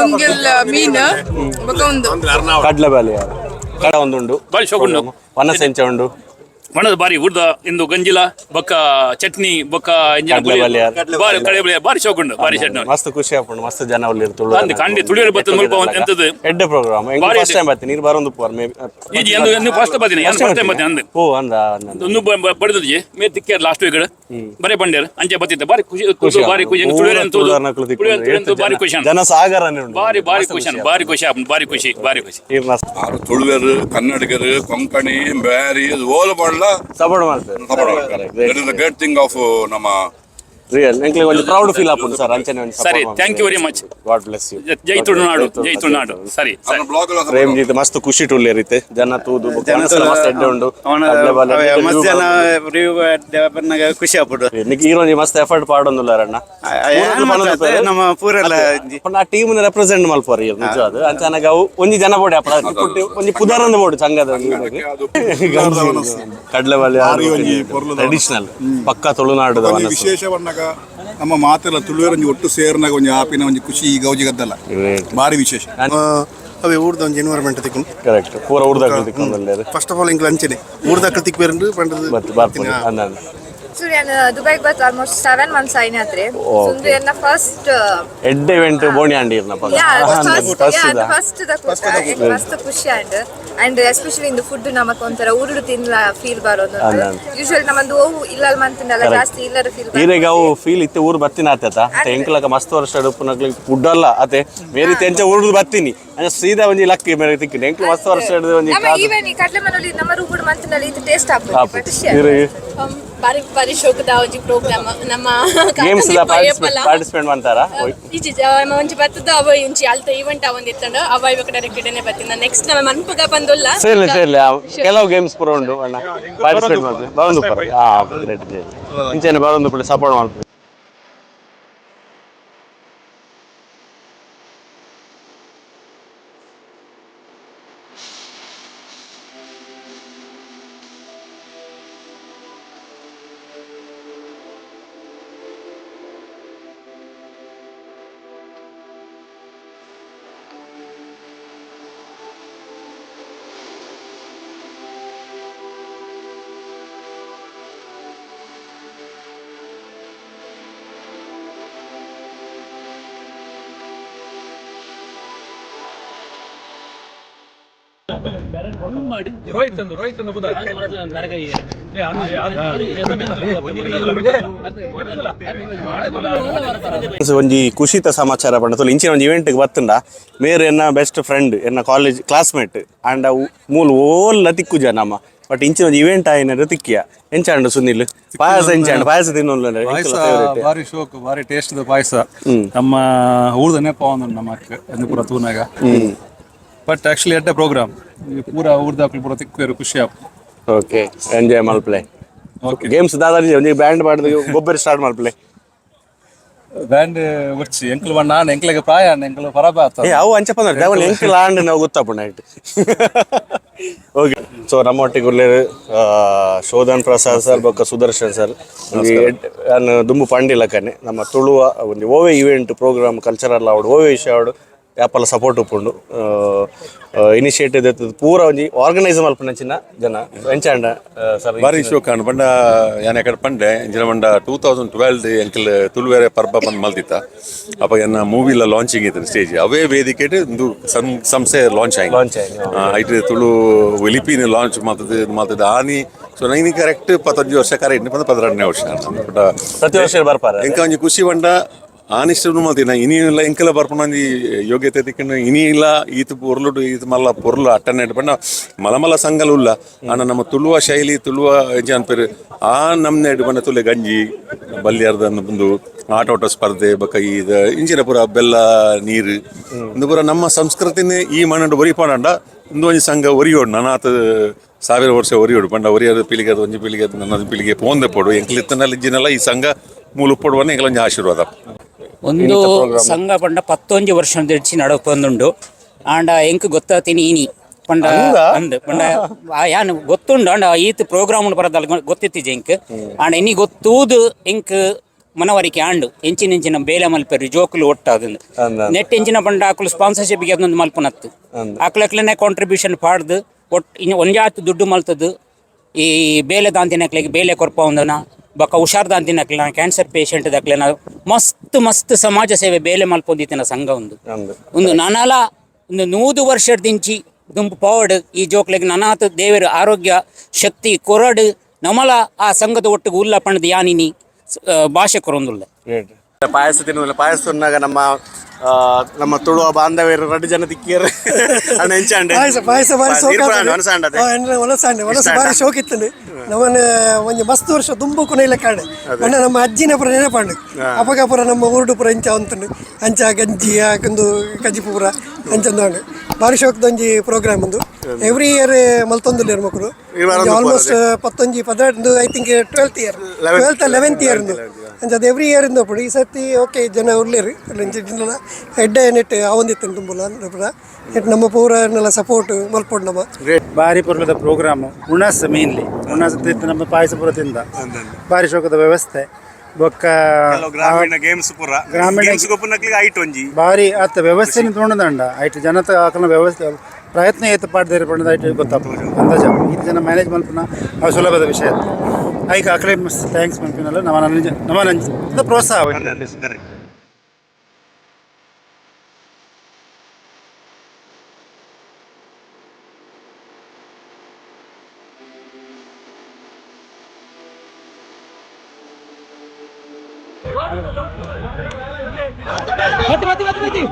ನುಂಗೆಲ್ ಮೀನ್ ಬೊಕ ಒಂದು ಕಡ್ಲೆ ಬಾಲಿ ಕಡ ಒಂದುಂಡು. ಬಾರಿ ಶೋಕುಂಡು. ವನಸ್ ಎಂಚ ಉಂಡು? ಒಣದ ಬಾರಿ ಉರ್ದ ಇಂದು ಗಂಜಿಲ ಬೊಕ್ಕ ಚಟ್ನಿ ಬೊಕ್ಕ ಇಂಜಿನ ಕಡ್ಲೆ ಪುಳಿ. ಬಾಲಿ. ಬಾರಿ ಕಡೆ ಬಾಲಿ ಬಾರಿ ಶೋಕುಂಡು ಬಾರಿ ಚಟ್ನಿ. ಮಸ್ತ್ ಖುಷಿ ಆಪುಂಡು ಮಸ್ತ್ ಜನ ಉಳ್ಳಿರು ತುಳು. ಅಂದ್ ಕಂಡಿ ತುಳಿಯರು ಬತ್ತದ ಮುಲ್ಪ ಒಂದ್ ಎಂತದು? ಎಡ್ಡೆ ಪ್ರೋಗ್ರಾಮ್. ಬಾರಿ ಫಸ್ಟ್ ಟೈಮ್ ಬರ್ತೀನಿ ನೀರು ಬರೋದು ಪೋರ್ ಮೇ ಈಜಿ ಎಂದು ಎಂದು ಫಸ್ಟ್ ಬರ್ತೀನಿ ಏನು ಫಸ್ಟ್ ಟೈಮ್ ಬರ್ತೀನಿ ಅಂದ್. ಓ ಅಂದ ಅಂದ. ಒಂದು ಬಡಿದಜಿ ಮೇ ತಿಕ್ಕೇರ್ ಲಾಸ್ಟ್ ವೀಕ್ ಬರೇ ಬಂಡೇರ್ ಅಂಚೆ ಬತ್ತಿತ್ತ ಬಾರಿ ಖುಷಿ ಖುಷಿ. ಬಾರಿ ಖುಷಿ ತುಳಿಯರು ಅಂತ ತುಳಿಯರು ಅಂತ ಬಾರಿ ಖುಷಿ ಜನ ಸಾಗರನೇ ಉಂಟು. ಬಾರಿ ಬಾರಿ ಖುಷಿ ಅಣ್ಣ, ಬಾರಿ ಖುಷಿ ಆಪುಂಡು ಬಾರಿ ಖುಷಿ ಬಾರಿ ಖುಷಿ. ಇರ್ನ ಆರು ತುಳುವೆರ್, ಕನ್ನಡಿಗರು, ಕೊಂಕಣಿ, ಬ್ಯಾರಿ ಓಲ ಪಂಡ್ಲ ಸಪೋರ್ಟ್ ಮಾಡ್ತಾರೆ. That is the great thing of ನಮ್ಮ ರಿಯಲ್ ಎಂಕ್ಲೆ ಒಂಜಿ ಪ್ರೌಡ್ ಫೀಲ್ ಆಪುಂಡು ಸರ್ ಅಂಚನೆ ಒಂಜಿ. ಸರಿ, thank you very much. God bless you. Jai Tulunadu, Jai Tulunadu. ಸರಿ ಸರಿ. ಬ್ಲಾಗ್. ಪ್ರೇಮ್ಜಿತ್ ಮಸ್ತ್ ಖುಷಿ ಟುಲ್ಲೇರಿತ್ತೆ ಜನ ತೂದು ಬೊಕ್ಕ ಮನಸ್ಸುಲ ಮಸ್ತ್ ಎಡ್ಡೆ ಉಂಡು. ಕಡ್ಲೆ ಬಾಲೆ ಎಡ್ಡೆ. ಮಸ್ತ್ ಜನ ರಿವ್ಯೂ ಬನ್ನಗ ಖುಷಿ ಆಪುಂಡು. ನಿಕ್ ಈರೊಂಜಿ ಮಸ್ತ್ ಎಫರ್ಟ್ ಪಾಡೊಂದುಲ್ಲಾರಣ್ಣ. ನಮ್ಮ ಪೂರೆಲ್ಲ ಆ ಟೀಮ್ ರೆಪ್ರೆಸೆಂಟ್ ಮಲ್ಪುವರ್ ಇರ್ ನಿಜ ಅದು ಅಂಚನಾಗ ಅವು ಒಂಜಿ ಜನ ಬೋಡಿ ಅಪ್ಪಡ ಒಂಜಿ ಪುದರಂದು ಬೋಡು ಸಂಘದ ಕಡ್ಲೆ ಬಾಳೆ ಟ್ರೆಡಿಷನಲ್ ಪಕ್ಕ ತುಳುನಾಡುದ ಒಂಜಿ ವನಸ್ಸು. ವಿಶೇಷ ಬಣ್ಣಗ ನಮ್ಮ ಮಾತೆಲ್ಲ ತುಳುವೆರೊಂಜಿ ಒಟ್ಟು ಸೇರ್ನಾಗ ಒಂಜಿ ಆಪಿನ ಒಂಜಿ ಖುಷಿ ಗೌಜಿ ಗದ್ದಲ. Great. ಬಾರಿ ವಿಶೇಷ. ಅವೇ ಊರ್ದ ಒಂಜಿ ಎನ್ವೈರನ್ಮೆಂಟ್ ತಿಕ್ಕುಂಡು. ಕರೆಕ್ಟ್, ಪೂರ ಊರ್ದಕ್ಲು ತಿಕ್ಕೊಂದುಲ್ಲೆರ್. First of all ಎಂಕ್ಲು ಅಂಚನೆ ಊರ್ದಕ್ಲು ತಿಕ್ಬೇರಂಡು ಪಂಡದು. ಬತ್ ಬರ್ಪುಂಡು ಅಂದ. ಸೂರ್ಯನ್ ದುಬೈಗೆ ಬತ್ ಆಲ್ಮೋಸ್ಟ್ 7 ಮಂತ್ಸ್ ಆಯ್ನ ಹತ್ರ. ಸುಂದು ಎನ್ನ ಫಸ್ಟ್ ಎಡ್ಡೆ ಇವೆಂಟ್ ಬೋಣಿ ಅಂಡಿ ಇರ್ನ ಪಕ್ಕ. ಯಾ first first yeah first the ಮಸ್ತ್ ಖುಷಿ and and especially in food ನಮಕ್ ಒಂಥರ ಊರುಡು ತಿನ್ಲ ಫೀಲ್ ಬರೋದು. ಅಂದ. ಯೂಶುವಲಿ ನಮ್ಮದು ಓವು ಇಲ್ಲ ಮಂತಂಡಲ್ಲ. Correct. ಜಾಸ್ತಿ ಇಲ್ಲರ ಫೀಲ್. ಈರೆಗ್ ಅವು ಫೀಲ್ ಇತ್ತೆ ಊರು ಬತ್ತಿನ ಆತತ ಎಂಕ್ಲಕ ಮಸ್ತ್ ವರ್ಷ ಉಪ್ಪುನಕ್ಲೆ ಫುಡ್ ಅಲ್ಲ ಅತೆ ಬೇರೆ ತೆಂಚ ಊರುಡು ಬತ್ತೀನಿ ಅಂಚ ಸೀದಾ ಒಂಜಿ ಲಕ್ಕಿ ಮೇರೆ ತಿಕ್ಕಿನಿ ಎಂಕ್ಲು ಮಸ್ತ್ ವರ್ಷ ಹಿಡ್ದು ಒಂಜಿ ನಮ್ಮ ಈವನ್ ಈ ಕಡ್ಲೆ ಮನೋಲಿ ನಮ್ಮ ರೂಪುಡು ಮಂತಂಡಲ್ಲ ಇದು ಟೇಸ್ಟ್ ಆಗ್ತದೆ. ಆಪು. ಖುಷಿ. ಈರೆಗ್ ಬಾರಿ ಬಾರಿ ಶೋಕದ ಒಂಜಿ ಪ್ರೋಗ್ರಾಮ್ ನಮ್ಮ ಗೇಮ್ಸ್ ಪಾರ್ಟಿಸಿಪೇಟ್ ಮಾಡ್ತಾರಾ? ಇಜ್ಜಿ, ಒಂಜಿ ಬತ್ತದ ಅವ ಇಂಚಿ ಅಲ್ತ ಈವೆಂಟ್ ಅವೊಂದಿತ್ತಂಡ ಅವ ಇವಾಗ ಡೈರೆಕ್ಟ್ ಇಡನೆ ಬತ್ತಿನ ನೆಕ್ಸ್ಟ್ ನಮ್ಮ ಮನ್ಪುಗ ಬಂದುಲ್ಲ. ಸೇರ್ಲಿ ಸೇರ್ಲಿ, ಕೆಲವು ಗೇಮ್ಸ್ ಪೂರ ಉಂಡು ಅಣ್ಣ, ಪಾರ್ಟಿಸಿಪೇಟ್ ಮಾಡ್ತೀವಿ. ಬರೊಂದು ಪರ ಹಾ ಗ್ರೇಟ್, ಇಂಚೆನೆ ಬರೊಂದು ಪುಳ್ಳಿ ಸಪೋರ್ಟ್ ಮಾಡ್ತೀವಿ. ಒಂಜಿ ಖುಷಿತ ಸಮಾಚಾರ ಪಂಡ ಇಂಚಿನ ಒಂಜಿ ಇವೆಂಟ್ಗೆ ಬತ್ತುಂಡ ಮೇರ್ ಎನ್ನ ಬೆಸ್ಟ್ ಫ್ರೆಂಡ್, ಎನ್ನ ಕಾಲೇಜ್ ಕ್ಲಾಸ್ಮೇಟ್ ಆಂಡ ಮೂಲು ಓಲ್ಲ ತಿಕ್ಕುಜ ನಮ್ಮ, ಬಟ್ ಇಂಚಿನ ಒಂಜಿ ಇವೆಂಟ್ ಆಯಿನ ತಿಕ್ಕಿಯ. ಎಂಚಾಂಡು ಸುನಿಲ್, ಪಾಯಸ ಎಂಚಾಂಡು? ಪಾಯಸ ತಿನ್ನೋಲ್ಲ? ಬಾರಿ ಶೋಕ್, ಬಾರಿ ಟೇಸ್ಟ್ ಪಾಯಸ. ನಮ್ಮ ಊರ್ದ ನೆಪ ಒಂದು ನಮ್ಮ ಅಕ್ಕ ಪೂರ ತೂನಾಗ. ಬಟ್ ಆಕ್ಚುಲಿ ಎಡ್ಡೆ ಪ್ರೋಗ್ರಾಮ್ ಪೂರ ಊರ್ದಾಕ್ಲು ಪೂರ ತಿಕ್ಕುವೆರು, ಖುಷಿ ಆಪ್. ಓಕೆ, ಎಂಜಾಯ್ ಮಲ್ಪ್ಲೆ. ಗೇಮ್ಸ್ ದಾದ ಒಂಜಿ ಬ್ಯಾಂಡ್ ಪಾಡ್ದು ಗೊಬ್ಬರ ಸ್ಟಾರ್ಟ್ ಮಲ್ಪ್ಲೆ. ಬ್ಯಾಂಡ್ ಒರ್ಚಿ ಎಂಕಲ್ ಬಣ್ಣ ಎಂಕ್ಲೆಗ್ ಪ್ರಾಯ ಎಂಕಲ್ ಪರಬ. ಏ ಅವು ಅಂಚ ಪಂದ್ರ ದೇವಲ್ ಎಂಕಲ್ ಆಂಡ್ ನಾವು ಗೊತ್ತಾಪುಂಡು ನೈಟ್. ಓಕೆ, ಸೊ ನಮ್ಮೊಟ್ಟಿಗೆ ಉಲ್ಲೇರು ಶೋಧನ್ ಪ್ರಸಾದ್ ಸರ್ ಬೊಕ್ಕ ಸುದರ್ಶನ್ ಸರ್. ಯಾನ್ ದುಂಬು ಪಂಡಿಲಕನೆ ನಮ್ಮ ತುಳುವ ಒಂಜಿ ಓವೆ ಇವೆಂಟ್ ಪ್ರೋಗ್ರಾಮ್ ಕಲ್ಚರಲ್ ಆವಡ್ ಓವೆ ವಿಷಯ ಆವಡ್ ಯಾಪಲ ಸಪೋರ್ಟ್ ಉಪ್ಪುಂಡು. ಇನಿಷಿಯೇಟಿವ್ ದೆತ್ತದ್ ಪೂರ ಒಂಜಿ ಆರ್ಗನೈಸ್ ಮಲ್ಪುನಂಚಿನ ಜನ. ಎಂಚಾಂಡ ಸರ್? ಬಾರಿ ಶೋಕ ಆಂಡ್ ಪಂಡ ಯಾನ್ ಎಕಡೆ ಪಂಡೆ ಇಂಚಿನ ಪಂಡ 2012 ಎಂಕಲ್ ತುಳುವೆರೆ ಪರ್ಬ ಬಂದ್ ಮಲ್ದಿತ್ತ. ಅಪ ಎನ್ನ ಮೂವಿಲ ಲಾಂಚಿಂಗ್ ಇತ್ತು ಸ್ಟೇಜ್ ಅವೇ ವೇದಿಕೆಡ್ ಇಂದು ಸಂಸ್ಥೆ ಲಾಂಚ್ ಆಯಿ. ಲಾಂಚ್ ಆಯಿ. ಐಟ್ ತುಳು ಲಿಪಿನ ಲಾಂಚ್ ಮಲ್ತದ ಮಲ್ತದ ಆನಿ. ಸೊ ನೈನಿ ಕರೆಕ್ಟ್ 15 ವರ್ಷ ಕರೆಕ್ಟ್ ಪಂಡ 12ನೇ ವರ್ಷ. ಪಂಡ ಪ್ರತಿ ವರ್ಷ ಬರ್ಪಾರೆ. ಎಂಕ ಒಂಜಿ ಖುಷಿ ಪಂಡ ಆನಿಷ್ಟು ಮಲ್ತಿನ ಇನಿ ಇಲ್ಲ ಎಂಕಲ ಬರ್ಪುನ ಒಂಜಿ ಯೋಗ್ಯತೆ ತಿಕ್ಕಂಡು ಇನಿ ಇಲ್ಲ ಈತ ಪೊರ್ಲುಡು ಈತ ಮಲ್ಲ ಪೊರ್ಲು ಅಟ್ಟನೆ ಪಂಡ ಮಲ ಮಲ ಸಂಘಲ ಉಲ್ಲ. ಆಂಡ ನಮ್ಮ ತುಳುವ ಶೈಲಿ ತುಳುವ ಅನ್ಪೇರು ಆ ನಮ್ನೆಡ್ ಪಂಡ ತುಲೆ ಗಂಜಿ ಬಲ್ಯಾರ್ದ ಒಂದು ಆಟೋಟ ಸ್ಪರ್ಧೆ ಬೊಕ ಈದ ಇಂಚಿನ ಪೂರ ಬೆಲ್ಲ ನೀರು ಇಂದು ಪೂರ ನಮ್ಮ ಸಂಸ್ಕೃತಿನೇ ಈ ಮಣ್ಣು ಒರಿಪಾಡಂಡ ಇಂದು ಒಂಜಿ ಸಂಘ ಒರಿಯೋಡು ನನಾತ್ ಸಾವಿರ ವರ್ಷ ಒರಿಯೋಡು ಪಂಡ ಒರಿಯೋದು ಪೀಳಿಗೆ ಒಂಜಿ ಪೀಳಿಗೆ ನನ್ನ ಪೀಳಿಗೆ ಪೋಂದೆ ಪೋಡು ಎಂಕ್ಲಿತ್ತನಲ್ಲಿ ಇಜ್ಜಿನಲ್ಲ ಈ ಸಂಘ ಮೂಲು ಪೊಡುವನ್ನ ಎಂಕಲೊಂಜಿ ಆಶೀರ್ವಾದ. ಒಂದು ಸಂಘ ಪಂಡ 11 ವರ್ಷ ನಡಪೊಂದುಂಡು. ಆಂಡ ಎಂಕ್ ಗೊತ್ತಾತೀನಿ ಇನಿ ಪಂಡ ಅಂದ್ ಪಂಡ ಯಾನ್ ಗೊತ್ತುಂಡು ಆಂಡ ಈತ್ ಪ್ರೋಗ್ರಾಮ್ ಬರದಲ್ಲ ಗೊತ್ತಿತ್ತಿಜ ಎಂಕ್. ಆಂಡ ಇನಿ ಗೊತ್ತೂದು ಎಂಕ್ ಮನವರಿಕೆ ಆಂಡು ಎಂಚಿನ ಎಂಚಿನ ಬೇಲೆ ಮಲ್ಪೆರು ಜೋಕುಲು ಒಟ್ಟಾದಂದು ನೆಟ್ ಎಂಚಿನ ಪಂಡ ಆಕುಲು ಸ್ಪಾನ್ಸರ್ಶಿಪ್ ಅದೊಂದು ಮಲ್ಪನತ್ತು ಆಕುಲಕ್ಲೆನೆ ಕಾಂಟ್ರಿಬ್ಯೂಷನ್ ಪಾಡ್ದು ಒಟ್ ಇನ್ನು ಒಂಜಾತ್ ದುಡ್ಡು ಮಲ್ತದ್ದು ಈ ಬೇಲೆ ದಾಂತಿನಕ್ಲೆಗ್ ಬೇಲೆ ಕೊರ್ಪೌಂದನ ಬೊಕ ಹುಷಾರ್ ದಾಂತಿನಕ್ಲೆನ ಕ್ಯಾನ್ಸರ್ ಪೇಷಂಟ್ ದಕ್ಲೆನ ಮಸ್ತ್ ಮಸ್ತ್ ಸಮಾಜ ಸೇವೆ ಬೇಲೆ ಮಲ್ಪೊಂದಿತ್ತಿನ ಸಂಘ ಒಂದು ಒಂದು ನನಲ ಒಂದು 100 ವರ್ಷದಿಂಚಿ ದುಂಬು ಪೋವಡ್ ಈ ಜೋಕ್ಲೆಗ್ ನನಾತ್ ದೇವರು ಆರೋಗ್ಯ ಶಕ್ತಿ ಕೊರಡು ನಮಲ ಆ ಸಂಘದ ಒಟ್ಟಿಗೆ ಉಲ್ಲ ಪಂಡದು ಯಾನಿನಿ ಭಾಷೆ ಕೊರೊಂದುಲ್ಲ. ಪಾಯಸ ತಿನ್ನುವುದಿಲ್ಲ. ಪಾಯಸ ತಿನ್ನಾಗ ನಮ್ಮ ನಮ್ಮ ತುಳುವ ಬಾಂಧವ್ಯರು ರಡ್ಡು ಜನ ತಿಕ್ಕಿಯರು. ಅಣ್ಣ ಎಂಚಾಂಡೆ? ಪಾಯಸ ಪಾಯಸ ಬಾರಿ ಶೋಕ ಒನಸ ಬಾರಿ ಶೋಕ ಇತ್ತಂಡು. ನಮ್ಮನೆ ಒಂಜಿ ಮಸ್ತ್ ವರ್ಷ ದುಂಬು ಕೊನೆಯಿಲ್ಲ ಕಾಂಡೆ ಅಣ್ಣ ನಮ್ಮ ಅಜ್ಜಿನ ಪುರ ನೆನಪಾಂಡು ಅಪಗ ಪುರ ನಮ್ಮ ಊರುಡು ಪುರ ಇಂಚ ಅಂತಂಡು ಅಂಚ ಗಂಜಿ ಹಾಕೊಂಡು ಕಜಿಪು ಪುರ ಅಂಚಂದು ಅಂಡು ಬಾರಿ ಶೋಕದ ಒಂಜಿ ಪ್ರೋಗ್ರಾಮ್ ಒಂದು ಎವ್ರಿ ಇಯರ್ ಮಲ್ತೊಂದುಲ್ಲೇರು ಮಕ್ಕಳು almost 11 12 I think 12th year 12th 11th year ಅಂಚ ಅದು ಎವ್ರಿ ಇಯರ್ ಇಂದ ಈ ಸರ್ತಿ ಓಕೆ ಜನ ಉಲ್ಲೇರು ಎಡ್ಡೆ ನೆಟ್ ಆವೊಂದಿತ್ತು ತುಂಬುಲ ಪುರ ನೆಟ್ ನಮ್ಮ ಪೂರ ಸಪೋರ್ಟ್ ಮಲ್ಪೊಡು ನಮ್ಮ ಬಾರಿ ಪೊರ್ಲದ ಪ್ರೋಗ್ರಾಮು ಉಣಸ್ ಮೇನ್ಲಿ ಉಣಸ್ ನಮ್ಮ ಪಾಯಸ ಪೂರ ತಿಂದ ಬಾರಿ ಶೋಕದ ವ್ಯವಸ್ಥೆ ಬೊಕ್ಕ ಗ್ರಾಮೀಣ ಗೇಮ್ಸ್ ಪೂರ ಗ್ರಾಮೀಣ ಐಟ್ ಒಂಜಿ ಬಾರಿ ಆತ ವ್ಯವಸ್ಥೆನ ತೋಣದಂಡ ಐಟ್ ಜನತ ಆಕನ ವ್ಯವಸ್ಥೆ ಪ್ರಯತ್ನ ಏತ ಪಾಡ್ದೇರು ಪಂಡದ ಐಟ್ ಗೊತ್ತಾಪುಂಡು ಅಂದಾಜ ಈ ಜನ ಮ್ಯಾನೇಜ್ ಮಲ್ಪುನ ಅವು ಸುಲಭದ ವಿಷಯ ಐಕ್ ಅಕಲೆ thanks ಮಲ್ಪಿನಲ್ಲ ನಮ್ಮ ನಮ್ಮ ಪ್ರೋತ್ಸಾಹ. ಮತ್ತಿ ಮತ್ತಿ ಮತ್ತಿ ಮತ್ತಿ.